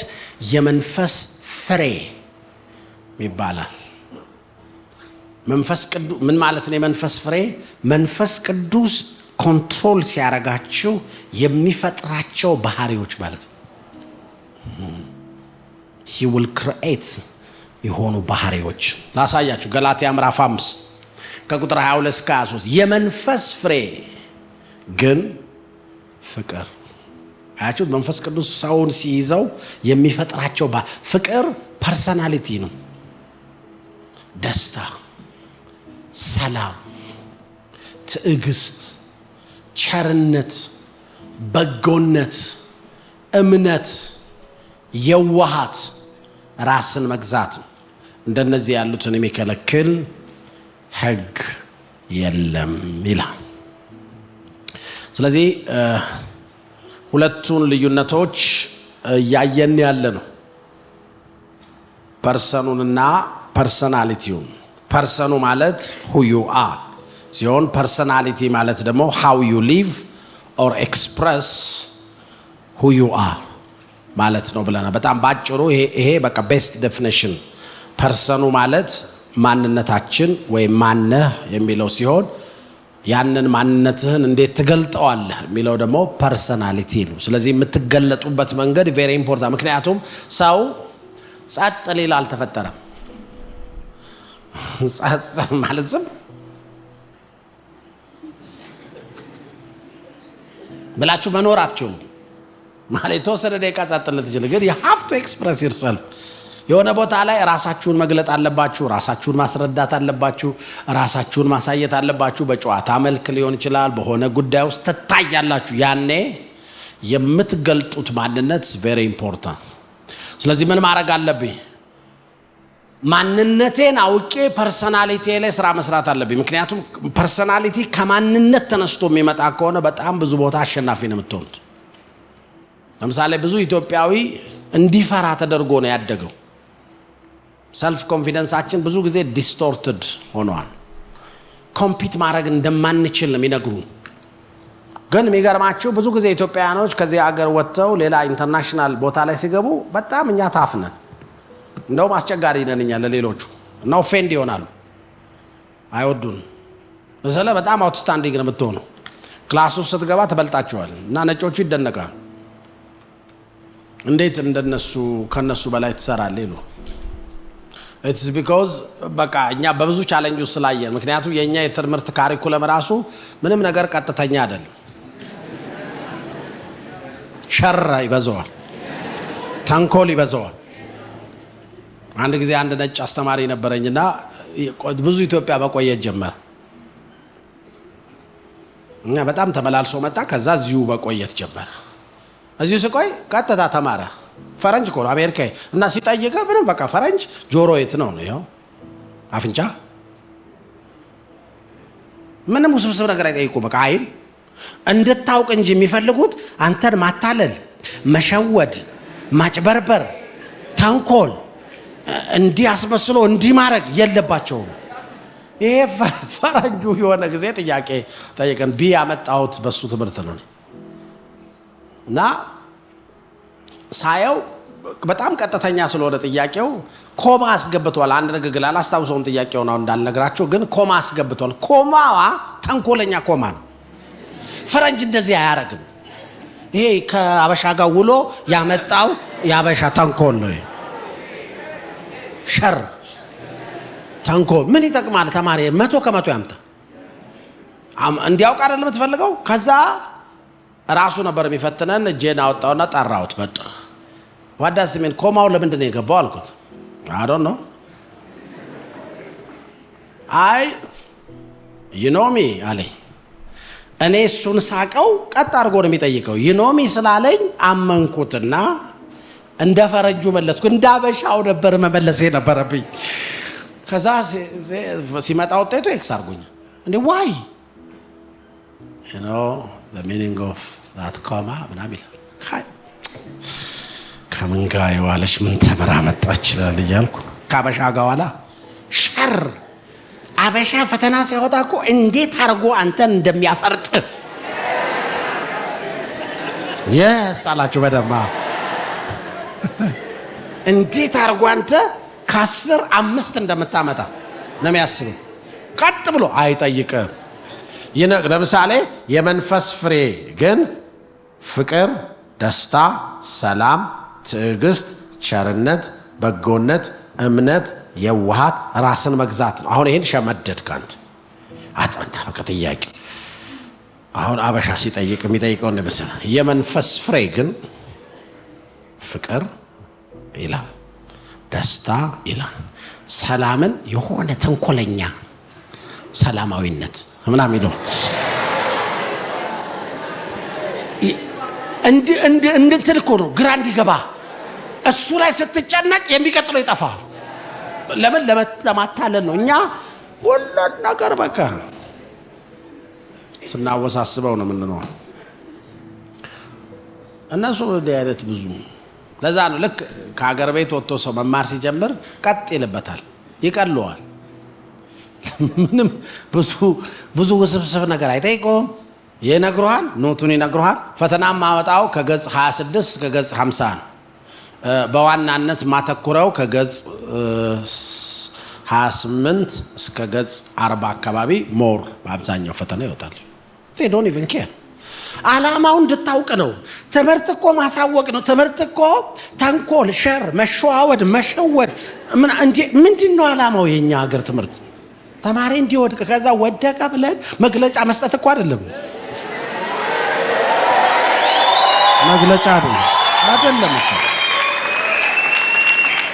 የመንፈስ ፍሬ ይባላል። መንፈስ ቅዱስ ምን ማለት ነው? የመንፈስ ፍሬ መንፈስ ቅዱስ control ሲያረጋችሁ የሚፈጥራቸው ባህሪዎች ማለት ነው። He will create የሆኑ ባህሪዎች ላሳያችሁ። ገላትያ ምዕራፍ 5 ከቁጥር 22 እስከ 23፣ የመንፈስ ፍሬ ግን ፍቅር። አያችሁት? መንፈስ ቅዱስ ሰውን ሲይዘው የሚፈጥራቸው ፍቅር personality ነው። ደስታ፣ ሰላም፣ ትዕግስት፣ ቸርነት፣ በጎነት፣ እምነት፣ የዋሃት፣ ራስን መግዛት። እንደነዚህ ያሉትን የሚከለክል ሕግ የለም ይላል። ስለዚህ ሁለቱን ልዩነቶች እያየን ያለ ነው፣ person ኑንና personality ውን። Person ኑ ማለት who you are ሲሆን personality ማለት ደግሞ how you live or express who you are ማለት ነው ብለናል። በጣም ባጭሩ ይሄ በቃ best definition፣ person ኑ ማለት ማንነታችን ወይም ማነህ የሚለው ሲሆን ያንን ማንነትህን እንዴት ትገልጠዋለህ የሚለው ደግሞ personality ነው። ስለዚህ የምትገለጡበት መንገድ very important። ምክንያቱም ሰው ጸጥ ሌላ አልተፈጠረም። ጸጥ ማለት ዝም ብላችሁ መኖር አትችሉም። ማለት የተወሰነ ደቂቃ ጸጥ ልትችል፣ ግን you have to express yourself። የሆነ ቦታ ላይ ራሳችሁን መግለጥ አለባችሁ። ራሳችሁን ማስረዳት አለባችሁ። ራሳችሁን ማሳየት አለባችሁ። በጨዋታ መልክ ሊሆን ይችላል። በሆነ ጉዳይ ውስጥ ትታያላችሁ። ያኔ የምትገልጡት ማንነት very important። ስለዚህ ምን ማድረግ አለብኝ? ማንነቴን አውቄ personality ላይ ስራ መስራት አለብኝ። ምክንያቱም personality ከማንነት ተነስቶ የሚመጣ ከሆነ በጣም ብዙ ቦታ አሸናፊ ነው የምትሆኑት። ለምሳሌ ብዙ ኢትዮጵያዊ እንዲፈራ ተደርጎ ነው ያደገው። Self confidence ኣችን ብዙ ጊዜ distorted ሆኗል። Compete ማድረግ እንደማንችል ነው የሚነግሩን። ግን የሚገርማችሁ ብዙ ጊዜ ኢትዮጵያውያኖች ከዚህ ሀገር ወጥተው ሌላ international ቦታ ላይ ሲገቡ በጣም እኛ tough ነን። እንደውም አስቸጋሪ ነን እኛ ለሌሎቹ እና offend ይሆናሉ፣ አይወዱን። ስለ በጣም outstanding ነው የምትሆነው። Class ውስጥ ስትገባ ትበልጣቸዋል እና ነጮቹ ይደነቃል። እንዴት እንደነሱ ከነሱ በላይ ትሰራለህ ይሉ። It's because በቃ እኛ በብዙ challenge ውስጥ ስላየን። ምክንያቱም የእኛ የትምህርት curriculum ራሱ ምንም ነገር ቀጥተኛ አይደለም። ሸር ይበዛዋል፣ ተንኮል ይበዛዋል። አንድ ጊዜ አንድ ነጭ አስተማሪ ነበረኝና ብዙ ኢትዮጵያ መቆየት ጀመረ እና በጣም ተመላልሶ መጣ። ከዛ እዚሁ መቆየት ጀመረ። እዚሁ ሲቆይ ቀጥታ ተማረ። ፈረንጅ እኮ ነው፣ አሜሪካዊ፣ እና ሲጠይቀ ምንም በቃ ፈረንጅ ጆሮ የት ነው ነው፣ ይኸው አፍንጫ፣ ምንም ውስብስብ ነገር አይጠይቁ። በቃ አይን እንድታውቅ እንጂ የሚፈልጉት አንተን ማታለል፣ መሸወድ፣ ማጭበርበር፣ ተንኮል እንዲህ አስመስሎ እንዲህ ማድረግ የለባቸውም። ይሄ ፈረንጁ የሆነ ጊዜ ጥያቄ ጠየቀን። B ያመጣሁት በሱ ትምህርት ነው እና ሳየው በጣም ቀጥተኛ ስለሆነ ጥያቄው comma አስገብቷል። አንድ ንግግር አላስታውሰውም፣ ጥያቄውን አሁን እንዳልነግራቸው፣ ግን comma አስገብቷል። Comma ዋ ተንኮለኛ comma ነው። ፈረንጅ እንደዚህ አያረግም። ይሄ ከአበሻ ጋር ውሎ ያመጣው የአበሻ ተንኮል ነው። ሸር፣ ተንኮል ምን ይጠቅማል? ተማሪ 100% ያምጣ፣ እንዲያውቅ አይደለም የምትፈልገው። ከዛ ራሱ ነበር የሚፈትነን። እጄን አወጣውና ጠራሁት። በቃ "What does mean comma ው ለምንድን ነው የገባው?" አልኩት። "I don't know." "አይ፣ you know me" አለኝ። እኔ እሱን ሳቀው ቀጥ አድርጎ ነው የሚጠይቀው። "You know me" ስላለኝ አመንኩትና እንደ ፈረንጁ መለስኩ። እንደ አበሻው ነበር መመለስ የነበረብኝ። ከዛ ሲመጣ ውጤቱ X አድርጎኛል። እንዴ፣ "Why? You know the meaning of that comma?" ምናምን ይላል። ከምን ጋር የዋለች ምን ተምራ መጣች ይችላል እያልኩ ከአበሻ ጋር ዋላ ሸር። አበሻ ፈተና ሲያወጣ እኮ እንዴት አድርጎ አንተን እንደሚያፈርጥ። Yes አላችሁ በደማ። እንዴት አድርጎ አንተ ከ10 አምስት እንደምታመጣ ነው የሚያስበው። ቀጥ ብሎ አይጠይቅም። ለምሳሌ የመንፈስ ፍሬ ግን ፍቅር፣ ደስታ፣ ሰላም፣ ትዕግስት፣ ቸርነት፣ በጎነት፣ እምነት፣ የዋሃት፣ ራስን መግዛት ነው። አሁን ይሄን ሸመደድክ አንተ፣ አጥንታ በቃ ጥያቄ። አሁን አበሻ ሲጠይቅ የሚጠይቀው መሰለህ፣ የመንፈስ ፍሬ ግን ፍቅር ይላል፣ ደስታ ይላል፣ ሰላምን የሆነ ተንኮለኛ ሰላማዊነት ምናምን ይለው እንድትል እኮ ነው፣ ግራ እንዲገባ። እሱ ላይ ስትጨነቅ የሚቀጥለው ይጠፋል። ለምን? ለማታለል ነው። እኛ ሁሉን ነገር በቃ ስናወሳስበው ነው የምንኖር። እነሱ እንዲህ አይነት ብዙ ለዛ ነው ልክ ከሀገር ቤት ወጥቶ ሰው መማር ሲጀምር ቀጥ ይልበታል፣ ይቀለዋል። ምንም ብዙ ብዙ ውስብስብ ነገር አይጠይቀውም። ይነግሩሃል፣ note ኡን ይነግሩሃል። ፈተና ማወጣው ከገጽ 26 እስከ ገጽ 50 ነው። በዋናነት ማተኩረው ከገጽ 28 እስከ ገጽ 40 አካባቢ more በአብዛኛው ፈተና ይወጣል። They don't even care። ዓላማው እንድታውቅ ነው። ትምህርት እኮ ማሳወቅ ነው። ትምህርት እኮ ተንኮል፣ ሸር፣ መሸዋወድ፣ መሸወድ ምንድን ነው ዓላማው? የኛ ሀገር ትምህርት ተማሪ እንዲወድቅ ከዛ ወደቀ ብለን መግለጫ መስጠት እኮ አይደለም። መግለጫ አይደለም አይደለም። እሺ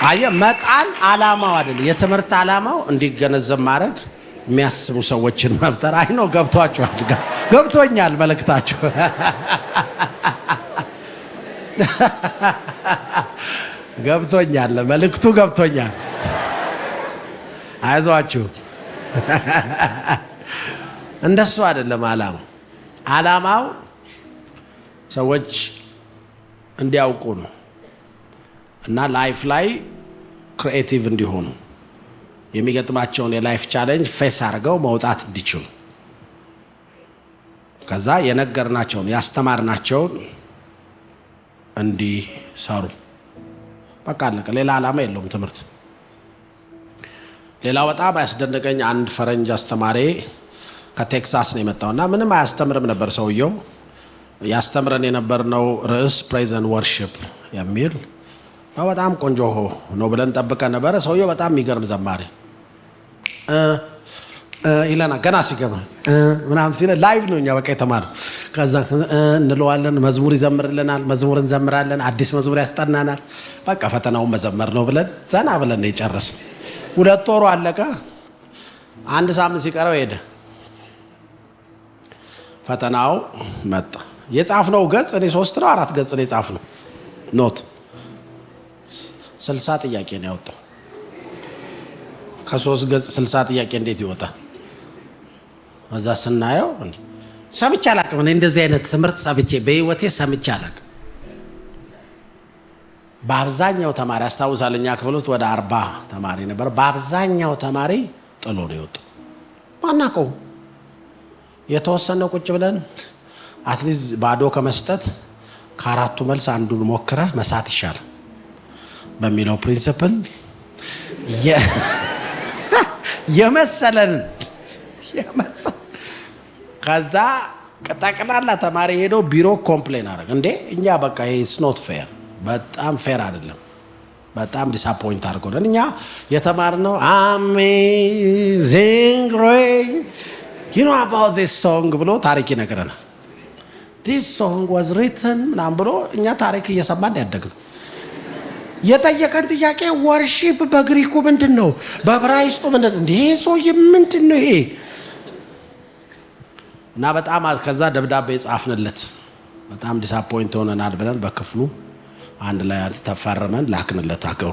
አየህ፣ መጣል ዓላማው አይደለም። የትምህርት ዓላማው እንዲገነዘብ ማድረግ፣ የሚያስቡ ሰዎችን መፍጠር። አይ ነው ገብቷችኋል? ገብቶኛል መልእክታችሁ ገብቶኛል። መልእክቱ ገብቶኛል። አይዟችሁ። እንደሱ አይደለም ዓላማው። ዓላማው ሰዎች እንዲያውቁ ነው እና life ላይ creative እንዲሆኑ፣ የሚገጥማቸውን የ life challenge face አድርገው መውጣት እንዲችሉ፣ ከዛ የነገርናቸውን ያስተማርናቸውን እንዲሰሩ። በቃ አለቀ። ሌላ ዓላማ የለውም ትምህርት። ሌላው በጣም ያስደነቀኝ አንድ ፈረንጅ አስተማሪ ከቴክሳስ ነው የመጣው እና ምንም አያስተምርም ነበር ሰውየው። ያስተምረን የነበርነው ርዕስ praise and worship የሚል ነው። በጣም ቆንጆ ነው ብለን ጠብቀን ነበረ። ሰውየው በጣም የሚገርም ዘማሪ ይለናል። ገና ሲገባ ምናምን ሲለ live ነው እኛ በቃ የተማርነው። ከዛ እንለዋለን፣ መዝሙር ይዘምርልናል፣ መዝሙር እንዘምራለን፣ አዲስ መዝሙር ያስጠናናል። በቃ ፈተናውን መዘመር ነው ብለን ዘና ብለን ነው የጨረስን። 2 ወሩ አለቀ። አንድ ሳምንት ሲቀረው ሄደ። ፈተናው መጣ። የጻፍነው ገጽ እኔ ሶስት ነው አራት ገጽ ነው የጻፍነው note፣ 60 ጥያቄ ነው ያወጣው። ከ3 ገጽ 60 ጥያቄ እንዴት ይወጣል? እዛ ስናየው ሰምቼ አላቅም። እኔ እንደዚህ አይነት ትምህርት ሰምቼ በህይወቴ ሰምቼ አላቅም። በአብዛኛው ተማሪ፣ አስታውሳለሁ፣ እኛ ክፍል ውስጥ ወደ 40 ተማሪ ነበር። በአብዛኛው ተማሪ ጥሎ ነው የወጣው። ማናቀው የተወሰነ ቁጭ ብለን at least ባዶ ከመስጠት ከአራቱ መልስ አንዱን ሞክረህ መሳት ይሻላል በሚለው principle የመሰለን ከዛ ጠቅላላ ተማሪ ሄዶ ቢሮ complain አደረገ። እንዴ እኛ በቃ it's not fair፣ በጣም fair አይደለም። በጣም disappoint አድርጎናል። እኛ የተማርነው Amazing Grace, you know about this song ብሎ ታሪክ ይነግረናል። This song was written ምናምን ብሎ እኛ ታሪክ እየሰማን ያደግነው። የጠየቀን ጥያቄ worship በግሪኩ ምንድን ነው? በዕብራይስጡ ምንድን ነው? እንዲህ ሰውዬ ምንድን ነው ይሄ? እና በጣም ከዛ ደብዳቤ ጻፍንለት። በጣም disappoint ሆነናል ብለን በክፍሉ አንድ ላይ ተፈርመን ላክንለት አገሩ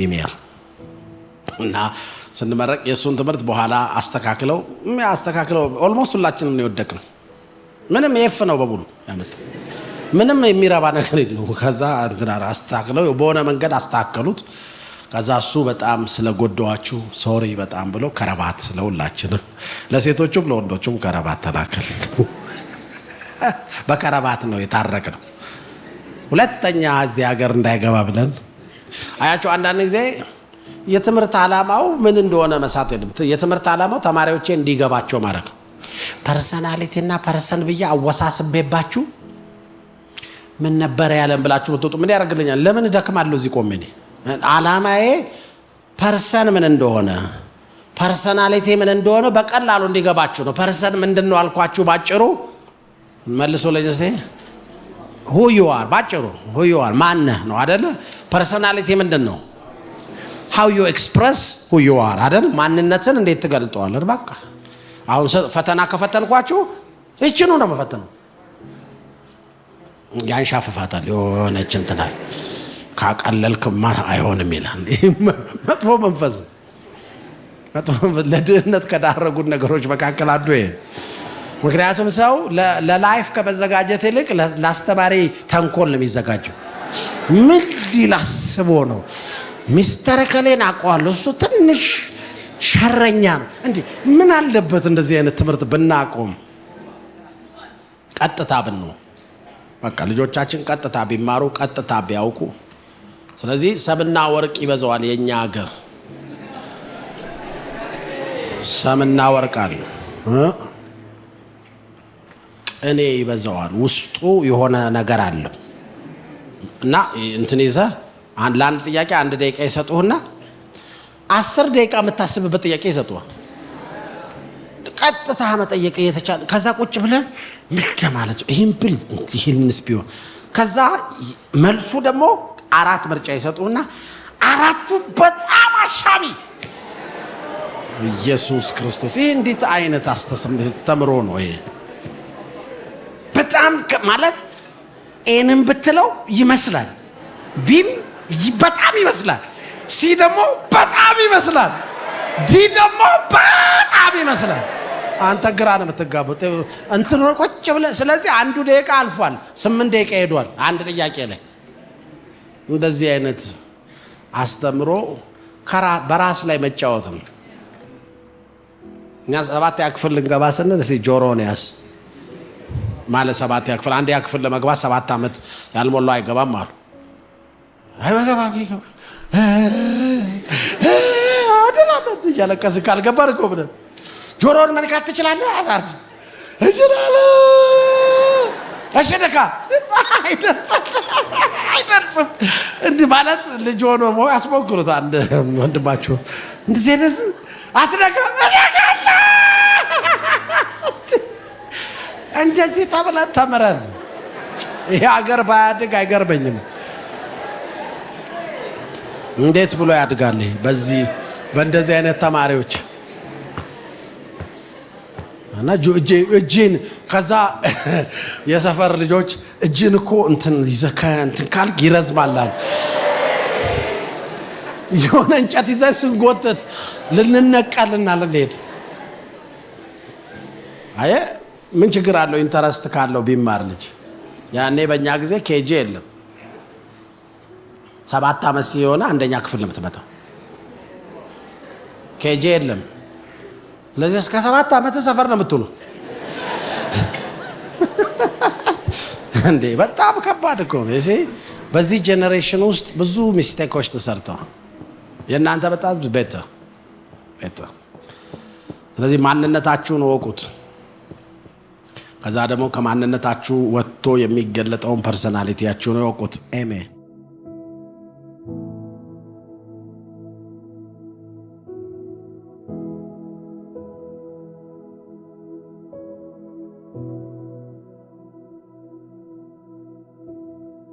ኢሜል። እና ስንመረቅ የእሱን ትምህርት በኋላ አስተካክለው አስተካክለው almost ሁላችንም ነው የወደቅነው። ምንም F ነው በሙሉ ያመጣው። ምንም የሚረባ ነገር የለውም። ከዛ እንትና አስተካክለው በሆነ መንገድ አስተካከሉት። ከዛ እሱ በጣም ስለጎዳኋችሁ sorry በጣም ብሎ ከረባት ለሁላችንም፣ ለሴቶቹም ለወንዶቹም ከረባት ተላከል። በከረባት ነው የታረቅነው። ሁለተኛ እዚህ ሀገር እንዳይገባ ብለን። አያችሁ፣ አንዳንድ ጊዜ የትምህርት ዓላማው ምን እንደሆነ መሳት የለም። የትምህርት ዓላማው ተማሪዎቼ እንዲገባቸው ማድረግ ነው። Personality እና person ብዬ አወሳስቤባችሁ ምን ነበረ ያለን ብላችሁ ብትወጡ ምን ያደርግልኛል? ለምን እደክማለሁ እዚህ ቆሜ? እኔ ዓላማዬ person ምን እንደሆነ፣ personality ምን እንደሆነ በቀላሉ እንዲገባችሁ ነው። Person ምንድን ነው አልኳችሁ ባጭሩ። መልሶ ለጀስቴ who you are፣ ባጭሩ who you are፣ ማነህ ነው አደለ? Personality ምንድን ነው? How you express who you are አደል? ማንነትን እንዴት ትገልጠዋለህ? በቃ አሁን ፈተና ከፈተንኳችሁ ይችኑ ነው መፈተነው። ያንሻፍፋታል፣ የሆነች እንትናል ካቀለልክማ አይሆንም ይላል። መጥፎ መንፈስ፣ መጥፎ መንፈስ ለድህነት ከዳረጉን ነገሮች መካከል አንዱ ይሄ። ምክንያቱም ሰው ለ life ከመዘጋጀት ይልቅ ለአስተማሪ ተንኮል ነው የሚዘጋጀው። ምን ሊል አስቦ ነው? ሚስተር ከሌን አውቀዋለሁ፣ እሱ ትንሽ ሸረኛ ነው። እንዲህ ምን አለበት እንደዚህ አይነት ትምህርት ብናቆም፣ ቀጥታ ብንሆን፣ በቃ ልጆቻችን ቀጥታ ቢማሩ፣ ቀጥታ ቢያውቁ። ስለዚህ ሰምና ወርቅ ይበዛዋል። የእኛ ሀገር ሰምና ወርቅ አለ። ቅኔ ይበዛዋል። ውስጡ የሆነ ነገር አለው እና እንትን ይዘህ ለአንድ ጥያቄ 1 ደቂቃ ይሰጡህና 10 ደቂቃ የምታስብበት ጥያቄ ይሰጡሃል። ቀጥታ መጠየቅ እየተቻለ ከዛ ቁጭ ብለህ ምን ማለት ነው ይሄን ብል ይሄንስ ቢሆን ከዛ መልሱ ደግሞ 4 ምርጫ ይሰጡህና 4ቱ በጣም አሻሚ። ኢየሱስ ክርስቶስ ይሄ እንዴት አይነት አስተምሮ ነው ይሄ? በጣም ማለት A ንም ብትለው ይመስላል፣ B ም በጣም ይመስላል፣ C ደግሞ በጣም ይመስላል፣ D ደግሞ በጣም ይመስላል። አንተ ግራ ነው የምትጋባው። እንትን ቁጭ ብለህ ስለዚህ 1 ደቂቃ አልፏል፣ 8 ደቂቃ ሄዷል አንድ ጥያቄ ላይ። እንደዚህ አይነት አስተምሮ በራስ ላይ መጫወት ነው። እኛ 7ኛ ክፍል ልንገባ ስንል እስኪ ጆሮን ያዝ ማለት 7ኛ ክፍል 1ኛ ክፍል ለመግባት 7 ዓመት ያልሞላው አይገባም አሉ። አይገባም እያለቀስን ካልገባን እኮ ብለን ጆሮን መንካት ትችላለህ? እችላለሁ። እሺ ንካ። አይደርስም። እንዲህ ማለት ልጅ ሆኖ አስሞክሩት። አንድ ወንድማችሁ እንደዚህ አይነት አትነካም። እነካለሁ። እንደዚህ ተብለን ተምረን ይሄ ሀገር ባያድግ አይገርመኝም። እንዴት ብሎ ያድጋል? በዚህ በእንደዚህ አይነት ተማሪዎች እና እጄን ከዛ የሰፈር ልጆች እጄን እኮ እንትን ይዘህ እንትን ካልክ ይረዝማል አሉ። የሆነ እንጨት ይዘን ስንጎትት ልንነቀልና ልንሄድ። አየህ ምን ችግር አለው? interest ካለው ቢማር ልጅ። ያኔ በእኛ ጊዜ KG የለም። 7 ዓመት ሲሆን 1ኛ ክፍል ነው የምትመጣው። KG የለም። ስለዚህ እስከ 7 ዓመት ሰፈር ነው የምትውለው። እንዴ በጣም ከባድ እኮ ነው። እሺ በዚህ generation ውስጥ ብዙ mistake ኦች ተሰርተዋል። የእናንተ በጣም better better። ስለዚህ ማንነታችሁን እወቁት። ከዛ ደግሞ ከማንነታችሁ ወጥቶ የሚገለጠውን personality ያችሁን እወቁት። አሜን።